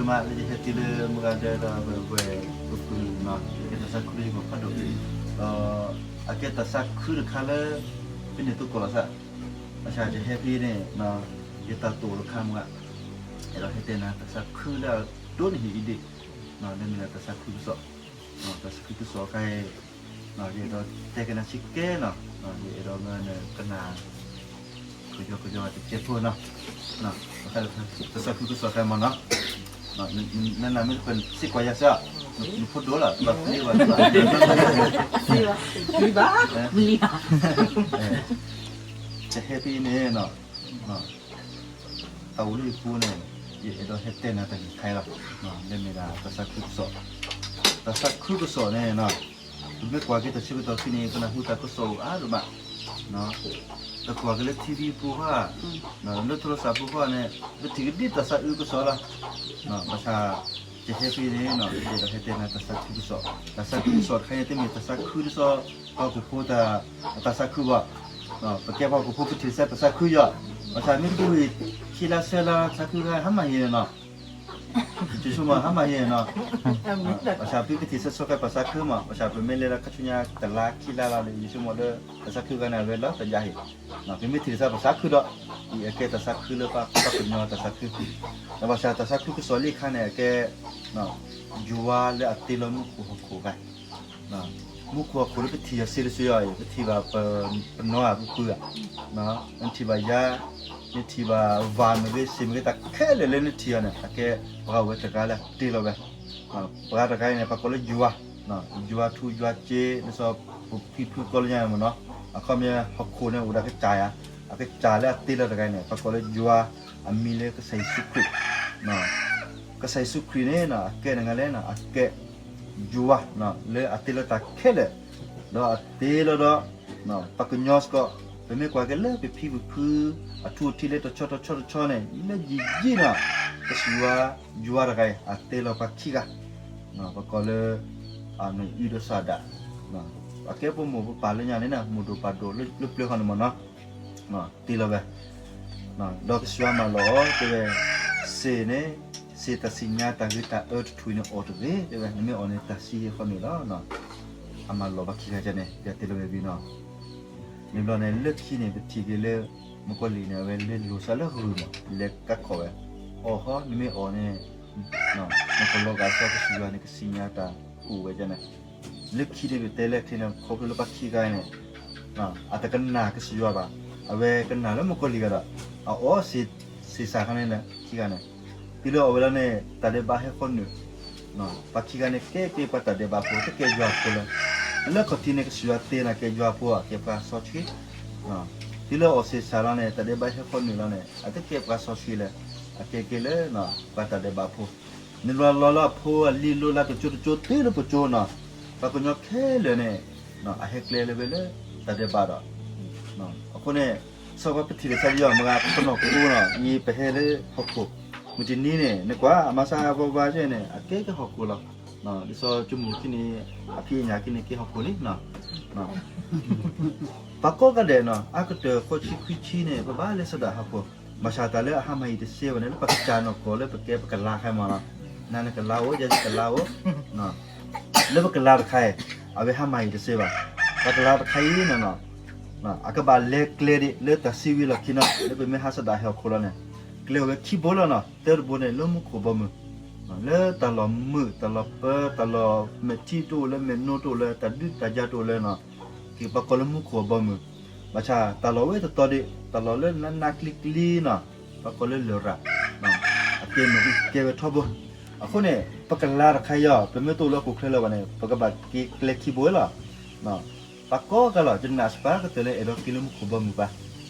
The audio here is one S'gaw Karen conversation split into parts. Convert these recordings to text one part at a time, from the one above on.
မ့ၢ်လၢယဟဲတုၤလၢမုၢ်ဂၤဒဲးဒီးဝဲၢ်ပူၤနီၤ, ကဲတၢ်သးခုလၢယဂီၢ်ဖးဒိၣ်, ဒီးအကဲတၢ်သးခုတခါလၢ ဖဲန့ၣ်သုကိးလီၤသး, ဘၣ်ဆၣ်ယဟဲဖဲန့ၣ် ယတၢ်တိာ်တခါမ့ၢ်ဂ့ၤ, အဲၣ်ဒိးဟဲတဲနၤတၢ်သးခုလၢအဒိၣ်န့ၢ်ဟံၣ်အံၤဒံး, လၢမ့ၢ်ဒၣ်တၢ်သးခုကစီၣ်, တၢ်သးခုကစီၣ်ခဲအံၤ ယအဲၣ်ဒိးတဲကနၣ်ဆံးကဲနီၤ, ယအဲၣ်ဒိးမ့ၢ်နကနၣ် ကယီကယီတကဲဖိနီၤ, တၢ်သးခုကစီၣ်ခဲမ့ၢ်နီၤ, နနၢ်မ့ၢ်တပၢၢ်စ့ၢ်ကီးယၤစၢ်, နဖိဒိၣ်လီၤ တဘၣ်ပျံၤဘၣ်, ဘၣ်, တဟဲဖဲန့ၣ်နီၤ, တၢ်အိၣ်လၢယပူၤန့ၣ် ယအဲၣ်ဒိးဟဲတဲနၤတၢ်ဂ့ၢ်ခါအံၤလီၤ, လၢမ့ၢ်ဒၣ်တၢ်သးခုကစီၣ်, တၢ်သးခုကစီၣ်န့ၣ်နီၤ, ပမ့ၢ်ကွၢ်က့ၤတၢ်ဆၢကတီၢ်ခံန့ၣ် ပနၢ်ဟူတၢ်ကစီၣ်အိၣ်အါဒိၣ်မး, ပကွၢ်က့ၤလၢ ထံၣ်ဝံၣ် ပူၤဃီ, လၢထိရစးပူၤဃီန့ၣ် ပထံၣ်ကဒ်တၢ်သးအုးကစီၣ်လီၤ, ဘၣ်ဆၣ် ယဟဲဖဲန့ၣ် ယအဲၣ်ဒိးဟဲတဲနၤတၢ်သးခုကစီၣ်, တၢ်သးခုကစီၣ်တခါန့ၣ် တမ့ၢ်တၢ်သးခုဒ်သိး ပှၤဟီၣ်ခိၣ်ဖိတၢ်သးခုဘၣ်, ပကဲပှၤဟီၣ်ခိၣ်ဖိ ပထံၣ်စဲပသးခုယီၤ, ဘၣ်ဆၣ်မ့ၢ်ပူၤဝံၤ ခံလါသၢလါ သးခုခါဟါမၢ်ဟံးန့ၣ်နီၤ, ယဆိကမိၣ်ဟါမၢ်ဟံးန့ၣ်နီၤ, ဘၣ်ဆၣ်ဖဲပထံၣ်စဲဆီၣ်ဃဲပသးခုမး, ဘၣ်ဆၣ်ပမ့ၢ်လဲၤလၢခါဆူညါတလါခံလါလီၤန့ၣ် ယဆိကမိၣ်လၢ တၢ်သးခုခါန့ၣ် အဝဲလီၤတယါဟ့ၣ်, ပမ့ၢ်ထံၣ်စဲပသးခုဒီး အံၤအကဲတၢ်သးခုလၢပှၤကညီတၢ်သးခု, ဒီးဘၣ်ဆၣ်တၢ်သးခုကစီၣ်လံခါန့ၣ် အကဲ ယွၤလၢအတ့လီၤမူခိၣ်ဟီၣ်ခိၣ်ဂၤ, မူခိၣ်ဟီၣ်ခိၣ်လၢပထံၣ်အီၤစ့လၢစ့အံၤ ပထံၣ်ဘၣ်ပနီၢ်ဧါ ပပုၢ်ဧါ, နထံၣ်ဘၣ်ယၤ, နထံၣ်ဘၣ်ဝၤမ့ၢ်ဂ့ၤ စ့မ့ၢ်ဂ့ၤ တၢ်ခဲလၢာ်လၢနထံၣ်အီၤန့ၣ် အကဲပှၤအိၣ်ဝဲတဂၤလၢအတ့လီၤဝဲ, ပှၤတဂၤအံၤန့ၣ် ပှၤကိးလၢယွၤ, ယွၤထူယွၤစ့ ဒ်သိးပဖံဖုကိးလၢညါမ့ၢ်နီၤ, အခီပညီဟီၣ်ခိၣ်န့ၣ်အိၣ်ဒီးကစၢ်ယၤ, အကစၢ်လၢအတ့လီၤတဂၤအံၤန့ၣ် ပှၤကိးလၢယွၤ, အမံၤလၢကစၢ်ယ့ၣ်ၡူးခရံာ် ကစၢ်ယ့ၣ်ၡူးခရံာ်န့ၣ် အကဲနဂၤလဲၣ်န့ၣ် အကဲ ယွၤ လၢအတ့လီၤတၢ်ခဲလၢာ်, ဒီးအတ့လီၤဒီး ပှၤကညီစ့ၢ်ကီး, ပမ့ၢ်ကွၢ်က့ၤလၢပဖံပဖု အထူအထံးလၢတဆီတဆီတဆီန့ၣ် လၢယံာ်ယံာ်န့ၣ် ကစၢ်ယွၤ, ယွၤတဂၤအံၤ အတ့လီၤပှၤခံဂၤ, ပကိးလၢ အံၤဒီးစီၤအၤဒၣ်, အကဲပမိၢ်ပပၢ်လၢညါန့ၣ် မိၢ်ဒိၣ်ပၢ်ဒိၣ်လၢပျၢၤဃီန့ၣ်မ့ၢ်နီၤ တ့လီၤဝဲ, ဒီးကစၢ်ယွၤမၢလီၤအီၤ တဲဝဲ, စ့န့ၣ်, စ့တၢ်စံၣ်ညါတၢ်ဂ့ၤတၢ်အၢတထူၣ်အံၤန့ၣ် အီၣ်တဂ့ၤ, တဲဝဲ, နမ့ၢ်အီၣ်န့ၣ် တၢ်ဆံးဟ့ၣ်ဃီနုာ်လီၤ. အမၢလီၤဘၣ်ခံဂၤန့ၣ် ယတ့လီၤဝဲဘံနီၤ. န့ၣ်ဘျီန့ၣ် လၢခံန့ၣ် ပထံၣ်က့ၤလၢ မုၣ်ကီၤလံၢ်န့ၣ် အဝဲလဲၤလိာ်သးလၢဂုၢ်မး လဲၤကးခိၣ်ဝဲ, အီၣ်ဟီ နမ့ၢ်အီၣ်န့ၣ် နကလီၤဂာ်စီၤကစၢ်ယွၤန့ၣ် ကစံၣ်ညါတၢ်အိၣ်ဝဲဒၣ်န့ၣ်, လၢခံန့ၣ် ပတဲလၢခံန့ၣ် ခီဖျိလၢပှၤခံဂၤန့ၣ် အတကနၣ်ကစၢ်ယွၤဘၣ်, အဝဲကနၣ်လၢမုၣ်ကီၤလံၢ်ဂၤဒီး အအီၣ်စ့စ့ၢ်ကီးခါန့ၣ် ခံဂၤန့ၣ်, တုၤလၢအီၣ်ဝဲလီၤန့ၣ် တၢ်ဒဲးဘးဟဲဃီနုာ်, ပှၤခံဂၤန့ၣ် ကဲက့ၤပှၤတၢ်ဒဲးဘးဖိ တကဲယွၤဖိလၢ, လၢခီၣ်ထံးန့ၣ် ကစၢ်ယွၤတဲနၤကဲယွၤဖိဧါ ကဲပှၤစီဆှံ, တုၤလၢအီၣ်စ့ၢ်ကီးလီၤန့ၣ် တၢ်ဒဲးဘးဟဲဃီနုာ်လီၤန့ၣ် အတကဲပှၤစီဆှံလၢၤ, အကဲက့ၤလၢ ပှၤတၢ်ဒဲးဘးဖိ, န့ၣ်ဘျီလီၤလၢအဖိအလံၤလိၤလၢကကၠိတကၠိတုၤလၢပကၠိနီၤ, ပှၤကညီခဲလၢာ်န့ၣ် အဟဲကျဲလၢၤဝဲလၢ တၢ်ဒဲးဘးဒီး အဃိန့ၣ် စီၤပၤပထံၣ်လၢဆါဒံးအီၤ မ့ၢ်ဂ့ၤ ပနီၢ်ခိနီၤ ယပဟဲလၢဟီၣ်ခိၣ်, မုၢ်တနံၤန့ၣ် နကွၢ် အမၤစၢ်ဘၣ်ဘၣ်ကဲန့ၣ် အကဲက့ၤဟီၣ်ခိၣ်လီၤ. ဒ်သိးကမိၣ်ခံန့ၣ် အဖံးအညၣ်ခံန့ၣ် က့ၤဟီၣ်ခိၣ်လံနီၤ. ပှၤကိးဂၤဒဲးနီၤ အါကတၢၢ်ဃိးဆံခွံဆံန့ၣ် ပဘၣ်လဲၤဆန္ဒဟီၣ်ခိၣ်, ဘၣ်ဆၣ်တၢ်လၢအဟါမၢ်အံၤတစ့ဘၣ်န့ၣ် လၢပကစၢ်နီၢ်ကီၢ်လၢပကဲပကလၤခဲမးနီၤ, နၤနကလၤအိၣ် ယၤယကလၤအိၣ် လၢပကလၤတခါအံၤ အဝဲဟါမၢ်အံၤတစ့ဘၣ်. ပကလၤတခါအံၤန့ၣ်နီၤ အကဘၣ်လဲၤကျဲဒံးလၢတၢ်စံးဝံၤလီၢ်ခံနီၤ လၢပမ့ၢ်ဟးဆန္ဒဟဲဟီၣ်ခိၣ်လီၤန့ၣ်, ကျဲအိၣ်ဝဲခံဘိလီၤနီၤ. တၢတဘိန့ၣ် လၢမူခိၣ်ဘီမုၢ်, လၢတၢ်လီၢ်မုာ် တၢ်လီၢ်ပၢ တၢ်လီၢ်မဲာ်ထံတအိၣ်လၢ မဲာ်နိတအိၣ်လၢ တၢ်ဒုးတၢ်ယၤတအိၣ်လၢနီၤ, က့ၤပှၤကိးလၢမူခိၣ်ဘီမုၢ်, ဘၣ်ဆၣ်တၢ်လီၢ်ဝဲတတီၤဒံး တၢ်လီၢ်လၢနးနးကျံကျံနီၤ ပှၤကိးလၢလရာ်, အကဲမုၢ်အူကဲဝဲထီဘိ. အဃိန့ၣ် ပကလၤတခါအံၤ ပမ့ၢ်တအိၣ်လၢဟီၣ်ခိၣ်ချၢလၢၤဘၣ်န့ၣ် ပကဘၣ်က့ၤကျဲခံဘိလီၤ. ပှၤကိးဂၤလီၤ ယနာ်စ့ၢ်ကီးလၢကတၢၢ်လၢအဲၣ်ဒိးက့ၤလၢမူခိၣ်ဘီမုၢ်ဘၣ်.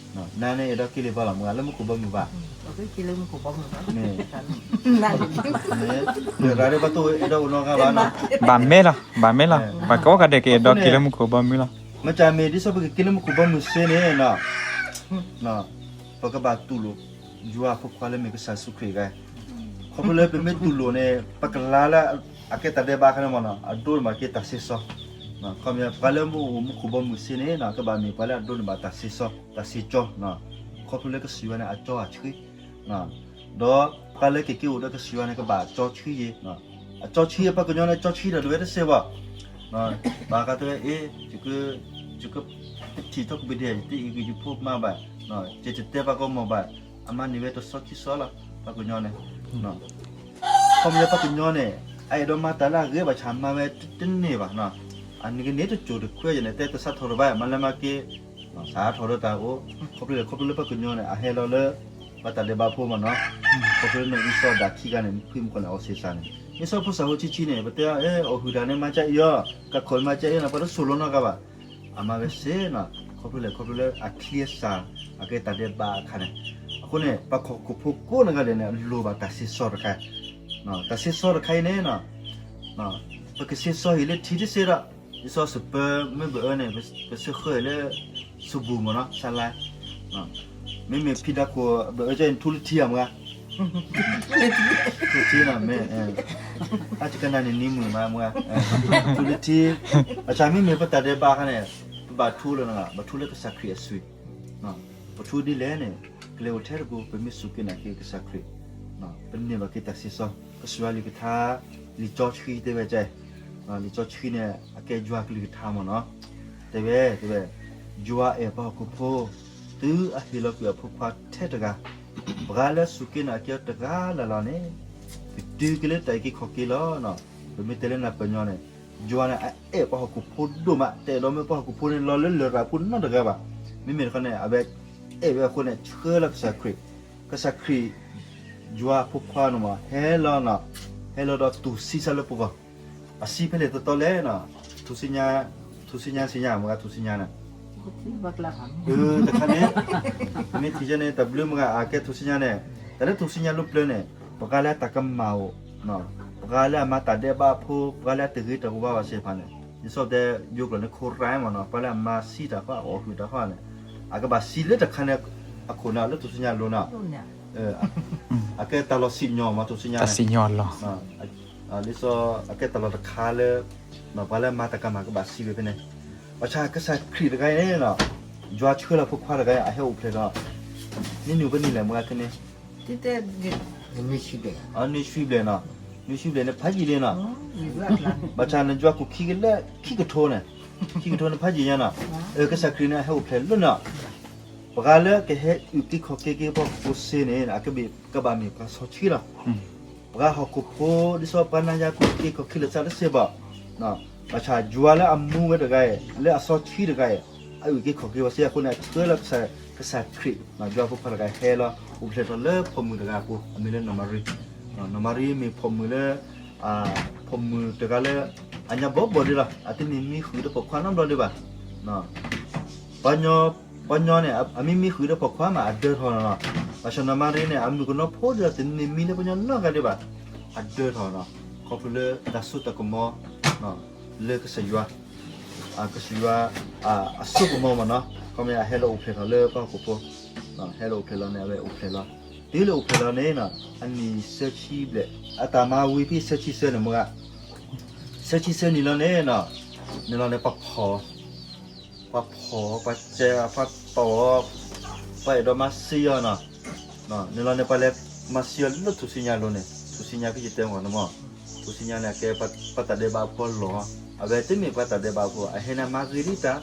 နၤန့ၣ်အဲၣ်ဒိးက့ၤလၢၤဘၣ်လီၤ မ့ၢ်ဂ့ၤလၢမူခိၣ်ဘီမုၢ်ဘၣ်. လရာ်ဒီးပှၤတအိၣ်အဲၣ်ဒိးအိၣ်နီတဂၤဘၣ်နီၤ. ဘၣ်မ့ၢ်လီၤ ဘၣ်မ့ၢ်လီၤ ပှၤကိးဂၤဒဲးကအဲၣ်ဒိးက့ၤလၢမူခိၣ်ဘီမုၢ်လီၤ. မ့ၢ်တၢ်မ့ၢ်ဒ်သိးပကက့ၤလၢမူခိၣ်ဘီမုၢ်စ့န့ၣ် ပကဘၣ်တူၢ်လိာ် ယွၤအဖိခွါလၢမ့ၢ်ကစၢ်ယ့ၣ်ၡူးခရံာ်တဂၤ, ခီဖျိလၢပမ့ၢ်တူၢ်လိာ်န့ၣ် ပကလၤလၢအကဲတၢ်ဒဲးဘးခါန့ၣ်မ့ၢ်နီၤ အဒိန့ၣ်ဘၣ်က့ၤတၢ်စ့စီ, ခီပညီပှၤလၢမူအိၣ်မူခိၣ်ဘီမုၢ်စ့န့ၣ် ကဘၣ်မ့ၢ်ပှၤလၢအဒိန့ၣ်ဘၣ်တၢ်စ့စီ တၢ်စ့ကၠီ, ခီဖျိလၢကစၢ်ယွၤန့ၣ် အကၠီအဆှံ, ဒီး ပှၤလၢကက့ၤအိၣ်ဒီးကစၢ်ယွၤန့ၣ် ကဘၣ်ကၠီဆှံယ့ၤ, အကၠီဆှံယ့ၤ ပှၤကညီန့ၣ် ကၠီဆှံဒီးတဝဲတစဲးဘၣ်, ဘၣ်ဃးတဲဝဲ အ့ ယက ယကထံၣ်ထီၣ်ကဘုးဒဲး ယတအံၤကယုၢ်ဖိမါဘၣ်, ယတတဲပှၤကီၢ်မီၢ်ဘၣ်, အမါန့ၢ်ဝဲတဆီခံဆီလီၤ ပှၤကညီန့ၣ်, ခီပညီပှၤကညီန့ၣ် အအဲၣ်ဒိးမၤတၢ်လၢအဂ့ၤ ဘၣ်ဆၣ်မၤဝဲတန့ၢ်ဘၣ်, အနကန့ၢ်တစိၤတခွဲယန့ၣ် တဲတစးထီၣ်တဘၣ် မၤလၢမၤက့ၤ စးထီၣ်ဒီးတၢ်အိၣ် ခီဖျိလၢ ခီဖျိလၢပှၤကညီန့ၣ် အဟဲလီၤလၢ ပှၤတၢ်ဒဲးဘးဖိမ့ၢ်နီၤ, ခီဖျိလၢနီၢ်အံၣ်စီၤဒၣ်ခံဂၤန့ၣ် ဖုမုၢ်ကီၢ်န့ၣ် အီၣ်ဆံးစၢ်န့ၣ် အံၣ်စီၤဖိစၢ်ဖိဆံးဆံးန့ၣ် ပတဲအီၤ အဲ အီၣ်ဟုၣ်တၢ်န့ၣ် မၤကၢအံၤအီၤ ကခိၣ်န့ၣ်မၤကၢအံၤနီၤ ပှၤတဆိၣ်လီၤနီတဂၤဘၣ်, အမၤဝဲစ့ၢ်နီၤ ခီဖျိလဲၣ် ခီဖျိလၢအချံအစၢ် အကဲတၢ်ဒဲးဘးအခါန့ၣ်, အဃိန့ၣ် ပှၤဟီၣ်ခိၣ်ဖိကိးနီၢ်ဂၤဒဲးန့ၣ် လိၣ်ဘၣ်တၢ်စံးစီတခါ, တၢ်စံးစီတခါအံၤန့ၣ် ပကစံးစီအံၤလၢထံတစဲးဒီး ဒ်သိးစပၢၤမ့ၢ်ဘၣ်အၢန့ၣ် ပစၢဃၢအံၤလၢ စဘူၣ်မ့ၢ်နီၤ ဆါလါ, မ့မ့ၢ်ဖံးဒၣ်ခိၣ်ဘၣ်အၢကၠဲအံၤ ထူလၢထံဧါမ့ၢ်ဧါ, ထူလၢထံနီၤ မ့ၢ် အကနၣ်န့ၣ်နံၤမုာ်မးမ့ၢ်ဧါ, ထူလၢထံ, ဘၣ်ဆၣ်မ့မ့ၢ်ပတၢ်ဒဲးဘးအခါန့ၣ် ပဘၣ်ထူလၢ ဘၣ်ထူလၢကစၢ်ခရံာ်အသွံၣ် ပထူဒ်လဲၣ်န့ၣ် ကလဲၤအိၣ်ထဲတပူၤ ပမ့ၢ်စူၢ်က့ၤနာ်က့ၤကစၢ်ခရံာ်, ပန့ၢ်ဘၣ်က့ၤတၢ်စံးစီ ကစၢ်ယွၤလံာ်ကထါ လံာ်စီဆှံတဲဝဲကဲ, လံာ်စီဆှံန့ၣ် အကဲယွၤကလုၢ်ကထါမ့ၢ်နီၤ, တဲဝဲ တဲဝဲ, ယွၤအဲၣ်ပှၤဟီၣ်ခိၣ်ဖိ, တုၤအဟ့ၣ်လီၤကွံာ်အဖိခွါထဲတဂၤ, ပှၤလၢအစူၢ်က့ၤနာ်က့ၤအီၤတဂၤလၢ်လၢ်န့ၣ်, ကတုၤက့ၤလၢတၢ်အုၣ်က့ၤခီၣ်က့ၤလီၤ. ပမ့ၢ်တဲလၢနၢ်ပၢၢ်ညီန့ၣ် ယွၤန့ၣ် အအဲၣ်ပှၤဟီၣ်ခိၣ်ဖိဒိၣ်မး တအဲၣ်ဒိးမၢပှၤဟီၣ်ခိၣ်ဖိန့ၣ် လီၤလၢလရာ်ဖိနီတဂၤဘၣ်. မ့မ့ၢ်တခီန့ၣ် အဝဲအဲၣ်ဝဲအဃိန့ၣ် ဆှၢလီၤကစၢ်ခရံာ်, ကစၢ်ခရံာ် ယွၤအဖိခွါန့ၣ်မး ဟဲလီၤနီၤ, ဟဲလီၤဒီးတူၢ်ဆံးစၢ်လၢပဂီၢ်, အဆံးဖဲလဲၣ်တတီလဲၣ်နီၤ, ထူၣ်စုညါ, ထူၣ်စုညါ စံညါ မ့ၢ်ဂ့ၤ ထူၣ်စုညါန့ၣ် တခါန့ၣ် မ့ၢ်ထံၣ်ယဲန့ၣ် တဘျုးမ့ၢ်ဂ့ၤ အကဲထူၣ်စုညါန့ၣ်, တၢ်လၢထူၣ်စုညါလၢပျၢၤန့ၣ် ပှၤလၢအတၢ်ကမၣ်အိၣ်, ပှၤလၢအမၤတၢ်ဒဲးဘးဖိ, ပှၤလၢအတဂ့ၤတၢ်ကဝါဘၣ်သ့ၣ်တဖၣ်န့ၣ် ယဆိကမိၣ်တဲ ယိၤကျိာ်န့ၣ် ခိၣ်ရၢမ့ၢ်နီၤ, ပှၤလၢအမၤဆံးတၢ်ဃီ အီၣ်ဟုၣ်တၢ်ဃီန့ၣ် အကဘၣ်ဆံးလၢတခါန့ၣ် အခိၣ်န့ၣ် လၢထူၣ်စုညါအလိၤန့ၣ် အကဲတၢ်လီၢ်စံၣ်ညီၣ်မး ထူၣ်စုညါန့ၣ် ဒ်သိး အကဲတၢ်လီၢ်တခါလၢ ပှၤလၢမၤတၢ်ကမၣ်ကဘၣ်ဆံးဝဲဖဲန့ၣ်, ဘၣ်ဆၣ်ကစၢ်ခရံာ်တဂၤအံၤန့ၣ် ယွၤဆှၢလီၤဖိခွါတဂၤအံၤ အဟဲအိၣ်ဖျဲၣ်ဒီး နံၣ်နုာ်ပနံၣ်လဲၣ် မ့ၢ်ဂ့ၤခဲန့ၣ်, နွံဆံဘျဲၣ်နီၤ, နွံဆံဘျဲၣ်န့ၣ် ဖးယံာ်လံနီၤ, ဘၣ်ဆၣ်နယွၤကူၣ်ခံကလၢခံကထိန့ၣ်, ခံကထိန့ၣ်ဖးယံာ်ညါနီၤ, ကစၢ်ခရံာ်န့ၣ်အဟဲအိၣ်ဖျဲၣ်လၢနၤ ပှၤလၢကဟဲအုၣ်က့ၤခီၣ်က့ၤက့ၤပှၤဟီၣ်ခိၣ်ဖိစ့န့ၣ် အကဘၣ်မ့ၢ်ပှၤစီဆှံလီၤ. ပှၤဟီၣ်ခိၣ်ဖိ ဒ်သိးပှၤနၤယၤကူၣ်က့ၤခီၣ်က့ၤလၢသးတစဲးဘၣ်, ဘၣ်ဆၣ်ယွၤလၢအမူဝဲတဂၤအံၤ လၢအစီဆှံတဂၤအံၤ အအုၣ်က့ၤခီၣ်က့ၤဝဲစ့အဃိန့ၣ် အဆှၢလီၤကစၢ်ခရံာ် ယွၤဖိခွါတဂၤဟဲလီၤ အိၣ်ဖျဲၣ်ထီၣ်လၢဖိမုၣ်တဂၤအပူၤ အမံၤလၢနီၢ်မၤရံ, နီၢ်မၤရံမ့ၢ်ဖိမုၣ်လၢ ဖိမုၣ်တဂၤလၢ အညါဘီဘီဒံးလီၤ အတမ့ၢ်မံဃုာ်ဒီးပိာ်ခွါနီတဘျီဒံးဘၣ်. ပှၤ ပှၤညီန့ၣ် အမ့ၢ်မံဃုာ်ဒီးပိာ်ခွါမး အဒၢထီၣ်နီၤ, ဘၣ်ဆၣ်နီၢ်မၤရံန့ၣ် အမုၣ်ကနီၤဖိဒံးလီၤ တမ့ၢ်မံလၢပှၤညီနီတဂၤဒံးဘၣ်, အဒၢထီၣ်နီၤ, ခီဖျိလၢတၢ်စိတၢ်ကမီၤ လၢကစၢ်ယွၤ ကစၢ်ယွၤ အစိကမီၤမးနီၤ, ခီမ့ၢ်အဟဲလီၤအိၣ်ဖျဲၣ်ထီၣ်လၢပှၤဟီၣ်ခိၣ်ဖိ, ဟဲလီၤအိၣ်ဖျဲၣ်လီၤန့ၣ် အဝဲအိၣ်ဖျဲၣ်လီၤ, တုၤလၢအိၣ်ဖျဲၣ်လီၤန့ၣ် အနံၣ်သၢဆံဘျဲၣ် အတၢ်မၤဝံၤဖဲသၢဆံသၢန့ၣ်မ့ၢ်ဂ့ၤ, သၢဆံသၢနံၣ်လီၤန့ၣ် နလီၤန့ၣ်ပှၤဖီၣ် ပှၤဖီၣ် ပှၤစဲး ပှၤတီၢ် ပှၤအဲၣ်ဒိးမၤဆံးအီၤနီၤ, နလီၤန့ၣ် ပှၤလဲၤမၤဆံးအီၤလၢထူၣ်စုညါအလိၤန့ၣ် ထူၣ်စုညါဖဲယတဲမ့ၢ်နီၤမး, ထူၣ်စုညါန့ၣ် အကဲပှၤတၢ်ဒဲးဘးဖိအလီၢ်, အဝဲတမ့ၢ်ပှၤတၢ်ဒဲးဘးဖိ အဟဲန့ၣ် အမၤဂ့ၤဒ်တၢ်,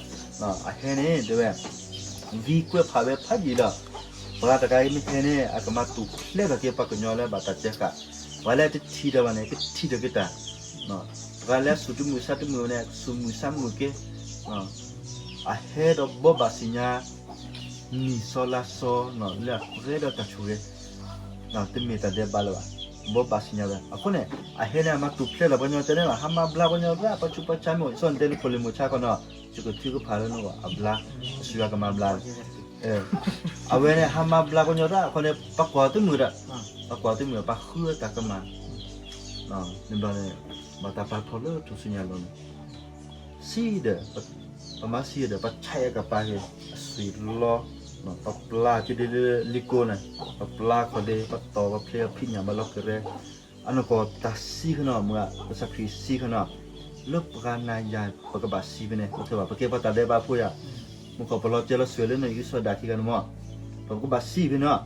အဟဲန့ၣ် တဲဝဲ ဂံၢ်ကွဲးဖးဝဲဖးယံာ်လီၤ, ပှၤတဂၤအံၤမ့ၢ်ဟဲန့ၣ် အကမၤတူၢ်ဖျဲးထီၣ်က့ၤပှၤကညီလၢဘၣ်တၢ်စဲဃာ်, ပှၤလၢတထံၣ်တၢ်ဘၣ်န့ၣ် ကထံၣ်ထီၣ်က့ၤတၢ် ပှၤလၢအစူၢ်တမုာ်ဆါတမုာ်န့ၣ် စူၢ်မုာ်ဆါမုာ်က့ၤ, အဟဲဒီးဘိးဘၣ်စံၣ်ညါ နံၣ်စီလါစီ လၢအပှဲၤဒီးတၢ်ဆိၣ်ဂ့ၤ, တမ့ၢ်တၢ်ဒဲးဘးလၢၤဘၣ်, ဘိးဘၣ်စံၣ်ညါဝဲ. အဃိန့ၣ် အဟဲန့ၣ် အမၤတူၢ်ဖျဲးလီၤပှၤကညီတဲန့ၣ်လီၤ, ဟးမၤဘျါပှၤကညီရၢ် ပှၤဆူးပှၤဆါမ့ၢ်အိၣ် ယဆိကမိၣ်တဲလၢဖိလံၤမိၢ်ဆါခီနီၤ, ယကထုကဖၣ်လၢနဂီၢ် အဘျါ, ကစၢ်ယွၤကမၤဘျါ အဝဲန့ၣ် ဟးမၤဘျါပှၤကညီရၢ်အဃိန့ၣ် ပှၤကွၢ်တမုာ်ဒီး, ပှၤကွၢ်တမုာ် ပှၤဃုအတၢ်ကမၣ်, န့ၣ်ဘျီန့ၣ် ဘၣ်တၢ်ပာ်ထီၣ်လၢထူၣ်စုညါအလိၤန့ၣ်, စံးဒီး, ပမၤစံးဒီး ပဆဲးအကပၤက့ၤ အသွံၣ်လီၤ, ပပျၢ်က့ၤဒ်လၢလံကိန့ၣ်, ပပျၢ်ခီၣ်ဒ့ ပတီၢ်ပဖျ့အဖံးညၣ်ဘၣ်လီၤကရဲ, အနီၢ်ကီၢ်တၢ်စံးခီနီၤ မ့ၢ်ကစၢ်ခရံာ်စံးခီနီၤ, လၢပှၤနၤယၤ ပကဘၣ်စံးဖဲန့ၣ် ပကဘၣ် ပကဲပှၤတၢ်ဒဲးဘးဖိယၤ, မ့ၢ်ကီၢ်ပလီၤကဲလီၤစွဲလၢနီၢ်အံၣ်စီၤဒၣ်ခံဂၤန့ၣ်မး, ပကဘၣ်စံးဖဲန့ၣ်,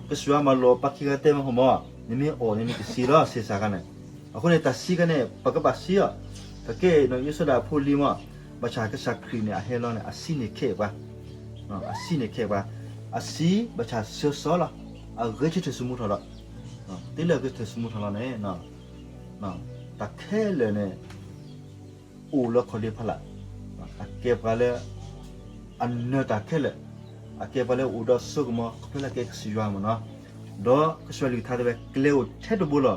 ကစၢ်ယွၤမၤလိာ်ပှၤခံဂၤတဲမ့ၢ်ဟီမး နမ့ၢ်အီၣ်န့ၣ် နကသံလီၤ စ့ၢ်စးခါန့ၣ်. အဃိန့ၣ် တၢ်သံခါန့ၣ် ပကဘၣ်သံအီၤ, ပကဲနီၢ်အံၣ်စရ့လးဖိလံမး, ဘၣ်ဆၣ်ကစၢ်ခရံာ်န့ၣ် အဟဲလီၤန့ၣ် အသံန့ၣ်ခဲပှၤ, အသံန့ၣ်ခဲပှၤ, အသံဘၣ်ဆၣ်ဆၢစီလီၤ, အဂဲၤဆၢထၢၣ်သမူထီၣ်ဒီး, တ့လၢအဂဲၤဆၢထၢၣ်သမူထီၣ်လီၤန့ၣ် တၢ်ခဲလၢာ်န့ၣ် အိၣ်လၢခီၣ်ဒ့ဖီလာ်, အကဲပှၤလၢ အနၢၤတၢ်ခဲလၢာ်, အကဲပှၤလၢအိၣ်ဒီးစိကမီၤ ခီဖျိလၢကဲကစၢ်ယွၤမ့ၢ်နီၤ. ဒီးကစၢ်ယွၤကလုၢ်ကထါတဲဝဲ ကျဲအိၣ်ထဲတဘိလီၤ,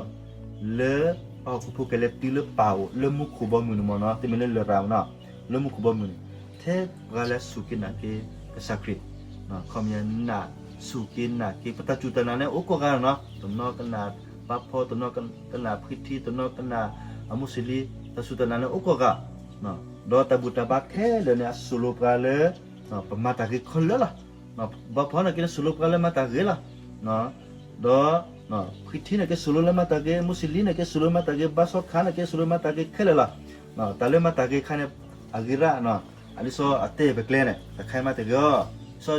လၢပှၤဟီၣ်ခိၣ်ဖိကလဲၤတုၤလၢပၢ်အိၣ် လၢမူခိၣ်ဘီမုၢ်န့ၣ်မ့ၢ်နီၤ, တမ့ၢ်လၢလရာ်မ့ၢ်နီၤ, လၢမူခိၣ်ဘီမုၢ်န့ၣ်, ထဲပှၤလၢစူၢ်က့ၤနာ်က့ၤကစၢ်ခရံာ်, ခီပညီနာ်, စူၢ်က့ၤနာ်က့ၤ ပတၢ်စူၢ်တၢ်နာ်န့ၣ် အိၣ်ကိးဂၤနီၤ, တနီၤကနာ်ပၢ်ဖီ, တနီၤကနာ်ဖှံထံ, တနီၤကနာ်အမူးစလံ, တၢ်စူၢ်တၢ်နာ်န့ၣ်အိၣ်ကိးဂၤ, ဒီးတၢ်ဘူၣ်တၢ်ဘါခဲလၢာ်န့ၣ် အစိာ်လိာ်ပှၤလၢ ပမၤတၢ်ဂ့ၤခဲလၢာ်လီၤ. ပှၤဖီန့ၣ်က့န့ၣ် စိာ်လိာ်ပှၤလၢမၤတၢ်ဂ့ၤလီၤ. ဒီး ဖှံထံန့ၣ်က့ စိာ်လိာ်လၢမၤတၢ်ဂ့ၤ, မူးစလံန့ၣ်က့ စိာ်လိာ်မၤတၢ်ဂ့ၤ, ဘါစီခါန့ၣ်က့ စိာ်လိာ်မၤတၢ်ဂ့ၤခဲလၢာ်လီၤ. တၢ်လၢမၤတၢ်ဂ့ၤခါန့ၣ် အဂ့ၤရၣ်, အဒ်သိးအတဲပကျဲန့ၣ် တခါမၤတၢ်ဂ့ၤအီၤ, စီ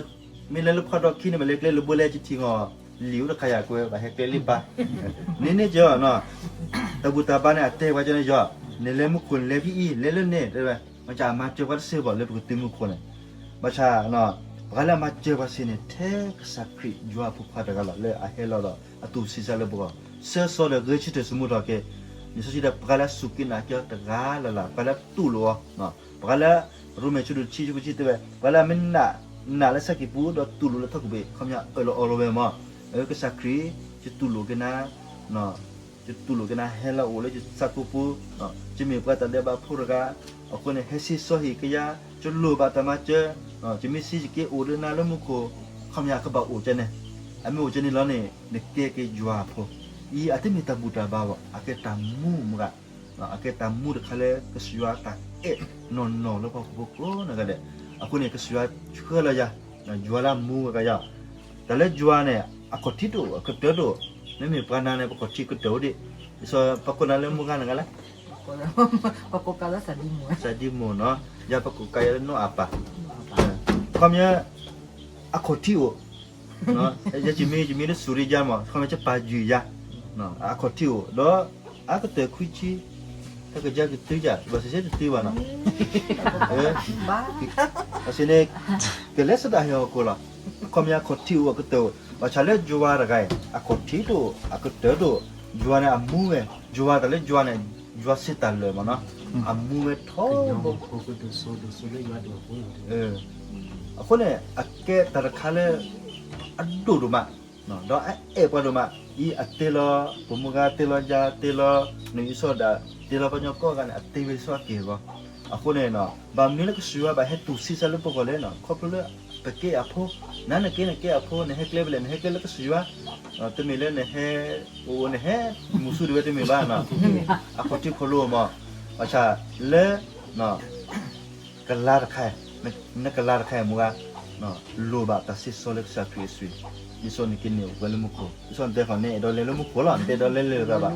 မ့ၢ်လဲၤလၢဖးဒိၣ်ခံန့ၣ် ဘၣ်လဲၤကျဲလၢဘိလဲၣ် ယထံၣ်ဂီၢ် လံာ်အိၣ်တခါယၤကွဲး ဘၣ်ဟဲကျဲလံပၢ်, န့ၣ်န့ၣ်ကီ, တၢ်ဘူၣ်တၢ်ဘါန့ၣ် အတဲပှၤကန့ၣ်ယီၤ, နလဲၤမူခိၣ်န့ၣ် လဲၤဖဲအံၤ လဲၤလၢန့ၣ် တဲဝဲ, မ့ၢ်ကမၤစၢၤပှၤတစ့ၢ်ဘၣ်လၢပကတုၤမူခိၣ်န့ၣ်, ဘၣ်ဆၣ် ပှၤလၢအမၤစၢၤပှၤစ့ၢ်န့ၣ် ထဲကစၢ်ခရံာ်ယွၤအဖိခွါတဂၤလီၤ လၢအဟဲလီၤဒီး အသူၣ်ဆံးစၢ်လၢပဂီၢ်, ဆၢစီဒီးဂဲၤဆၢထၢၣ်သမူထီၣ်က့ၤ, လံာ်စီဆှံတဲ ပှၤလၢအစူၢ်က့ၤနာ်က့ၤအီၤတဂၤလၢ်လၢ် ပှၤလၢတူၢ်လိာ်အီၤ, ပှၤလၢ ရိမ့ၤဆၢဒိၣ်တဆံ ဆၢဖိတဆံတဲဝဲ ပှၤလၢအမ့ၢ်နာ်, နာ်လၢဆဲးကံၢ်ပူၤ ဒီးတူၢ်လိာ်လၢထီၣ်ခိၣ်ဘ့ၣ် ခီပညီအၢၣ်လီၤအီလီၤဝဲမး, အၢ ကစၢ်ခရံာ် ယတူၢ်လိာ်က့ၤနၤ ယတူၢ်လိာ်က့ၤနၤ ဟဲလီၤအိၣ်လၢယသးကိၢ်ပူၤ, ယမ့ၢ်ပှၤတၢ်ဒဲးဘးဖိတဂၤ, အဃိန့ၣ် ဟဲဆံးစီဟ့ၣ်က့ၤယၤ, ယလိၣ်ဘၣ်တၢ်မၤစၢၤ, ယမ့ၢ်သံယက့ၤအိၣ်လၢနၤလၢမူခိၣ်, ခီပညီကဘၣ်အိၣ်ကဲန့ၣ်, အမ့ၢ်အိၣ်ကဲန့ၣ်လီၤန့ၣ် နကဲက့ၤယွၤအဖိ, အံၤအတမ့ၢ်တၢ်ဘူၣ်တၢ်ဘါဘၣ် အကဲတၢ်မူမ့ၢ်ဂ့ၤ အကဲတၢ်မူတခါလၢကစၢ်ယွၤတၢ်အဲၣ်နီၢ်နီၢ်လၢပှၤဟီၣ်ခိၣ်ဖိကိးဂၤဒဲး, အဃိန့ၣ် ကစၢ်ယွၤဆှၢလီၤယၤ, ယွၤလၢအမူဝဲဂၤယၤ, တၢ်လၢယွၤန့ၣ် အခီၣ်ထံးတအိၣ် အကတၢၢ်တအိၣ်, မ့မ့ၢ်ပှၤနာ်န့ၣ် ပခီၣ်ထံးကတၢၢ်အိၣ်ဒံး, ဒ်သိးပကိးနၤလၢမုၢ်ဂၤနဂၤလဲၣ်, ပကိးကးလၢစးဒံမိၢ်နီၤ, ယၤပကိးကးယၤလၢနီၢ်အပၢ်, ခီပညီ အခီၣ်ထံးအိၣ် ယမ့ၢ် ယမ့ၢ်လၢစူၤရံယါမး ခီပညီယပာ်ယုၢ်ယါ, အခီၣ်ထံးအိၣ် ဒီးအကတၢၢ်ခွံဆံ, တကယၤကတုၤယၤ ဘၣ်စံးဆၢတတုၤဘၣ်နီၤ, ဘၣ်စ့ၢ်န့ၣ် ကလဲၤဆဒၣ်ဟဲဟီၣ်ခိၣ်လီၤ, ခီပညီအခီၣ်ထံးအိၣ်အကတၢၢ်အိၣ် ဘၣ်ဆၣ်လၢယွၤတဂၤအံၤ အခီၣ်ထံးတအိၣ် အကတၢၢ်တအိၣ်, ယွၤန့ၣ်အမူဝဲ, ယွၤတၢ်လၢယွၤန့ၣ် ယွၤစံးတၢ်လၢာ်မးနီၤ, အမူဝဲထီဘိ အဃိန့ၣ် အကဲတၢ်တခါလၢ အဒိၣ်ဒိၣ်မး, ဒီးအအဲၣ်ပှၤဒိၣ်မး, အံၤအတ့လီၤ ပမုၢ်ဂၤတ့လီၤယၤ တ့လီၤ နံၣ်အံၤစီၤဒၣ် တ့လီၤပှၤကညီကိးဂၤန့ၣ် အတ့ဝဲလၢစီၤအက့ၢ်အဂီၢ်, အဃိန့ၣ် ဘၣ်မနုၤလၢကစၢ်ယွၤဘၣ်ဟဲတူၢ်ဆံးစၢ်လၢပဂီၢ်လဲၣ်နီၤ, ခီဖျိလၢပကဲအဖိ, နၤနကဲနကဲအဖိ နဟဲကျဲဖဲလဲၣ် နဟဲကျဲလၢကစၢ်ယွၤ, တမ့ၢ်လၢနဟဲ အိၣ်နဟဲ မုၢ်ဆူၣ်တဝဲတမ့ၢ်ဘၣ်နီၤ, အခီၣ်ထံးခီၣ်လိၤမး, ဘၣ်ဆၣ်လၢ ကလၤတခါ, နကလၤတခါအံၤမုၢ်ဂၤ, လိၣ်ဘၣ်တၢ်ဆံးစီလၢကစၢ်ခရံာ်အသွံၣ်, ဒ်သိးနကန့ၢ်ဝဲလၢမူခိၣ်, ဒ်သိးနတဲဃီၤန့ၣ် အဲၣ်ဒိးလဲၤလၢမူခိၣ်လီၤ နတအဲၣ်ဒိးလ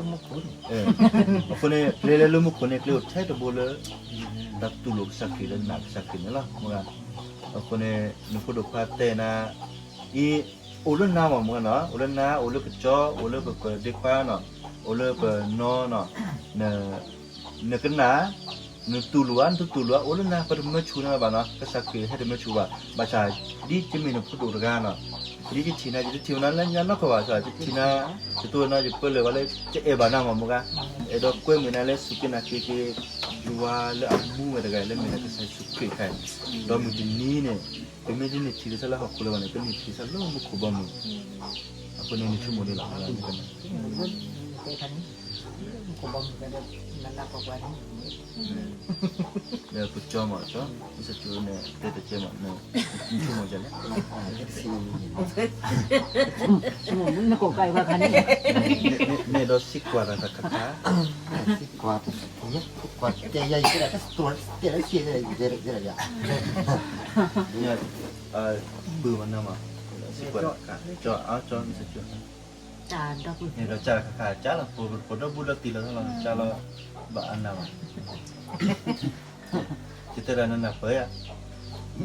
ဲၤလၢလရာ်ဘၣ်, အဃိန့ၣ် ကျဲလဲၤလၢမူခိၣ်န့ၣ် ကျဲအိၣ်ထဲတဘိလၢ တၢ်တူၢ်လိာ်ကစၢ်ခရံာ်လၢနာ်ကစၢ်ခရံာ်န့ၣ်လီၤ, မုၢ်ဂၤ, အဃိန့ၣ် နဖိဒိၣ်ခွါတဲနၤ, အံၤ အိၣ်လၢနၤမးမုၢ်ဂၤနီၤ, အိၣ်လၢနၤ အိၣ်လၢကစီၤ အိၣ်လၢပပဒ့ခွါနီၤ, အိၣ်လၢပနီၤနီၤ, နကနၣ်, နတူၢ်လိာ်ဧါ နတတူၢ်လိာ်ဧါ အိၣ်လၢနၤ ပတမၢဆူၣ်နၤဘၣ်နီၤ, ကစၢ်ခရံာ်ဟဲတမၢဆူၣ်ဘၣ်, ဘၣ်ဆၣ် ဒ်ယမ့ၢ်နဖိဒိၣ်တဂၤနီၤ, ဒ်ယထံၣ်နၤ ယတထံၣ်နၤလၢညါနီတခီဘၣ်, ယထံၣ်နၤ ယတိၢ်နၤ ယပၢလၢာ်ဘၣ်လၢ ယအဲၣ်ဘၣ်နၤမးမုၢ်ဂၤ, အဲၣ်ဒိးကွဲမုာ်နၤလၢစူၢ်က့ၤနာ်က့ၤက့ၤ ယွၤလၢအမူဝဲတဂၤ လၢမ့ၢ်ဒၣ်ကစၢ်ယ့ၣ်ၡူးခရံာ်တခါအံၤ, ဒီးမုၢ်တနံၤန့ၣ် ပမ့ၢ်တန့ၢ်ထံၣ်ကစၢ်လၢဟီၣ်ခိၣ်လၢၤဘᣣ်န့ၣ် ပန့ၢ်ထံၣ်ကစၢ်လၢမူခိၣ်ဘီမုၢ်, အဃိန့ၣ် နဆိကမိၣ်ဒ်လဲၣ်, လၢပကၠီမးကၠီ, မ့ၢ်စကၠီန့ၣ် တဲတကဲမး, နဆိကမိၣ်ဒ်လဲၣ်, န့ၣ်ဒီးစံးကွၢ်တၢ်တခါခါ, စံးကွၢ်တၢ်တခါခါ, ပုၢ်မနၤမး, စံးကွၢ်တၢ်တခါ, ကၠီ, ကၠီ, မ့ၢ်စကၠီ န့ၣ်ဒီးကၢ်တခါခါကၢ်လီၤ, ပဒီပုၢ်ဒီဝဲၢ်တံၢ်လီၤလီၤ ကၢ်လီၤ, ဘၣ်အနၢ်ဘၣ်, ယတဲဒၣ်နနၢ်ပၢၢ်ဧါ,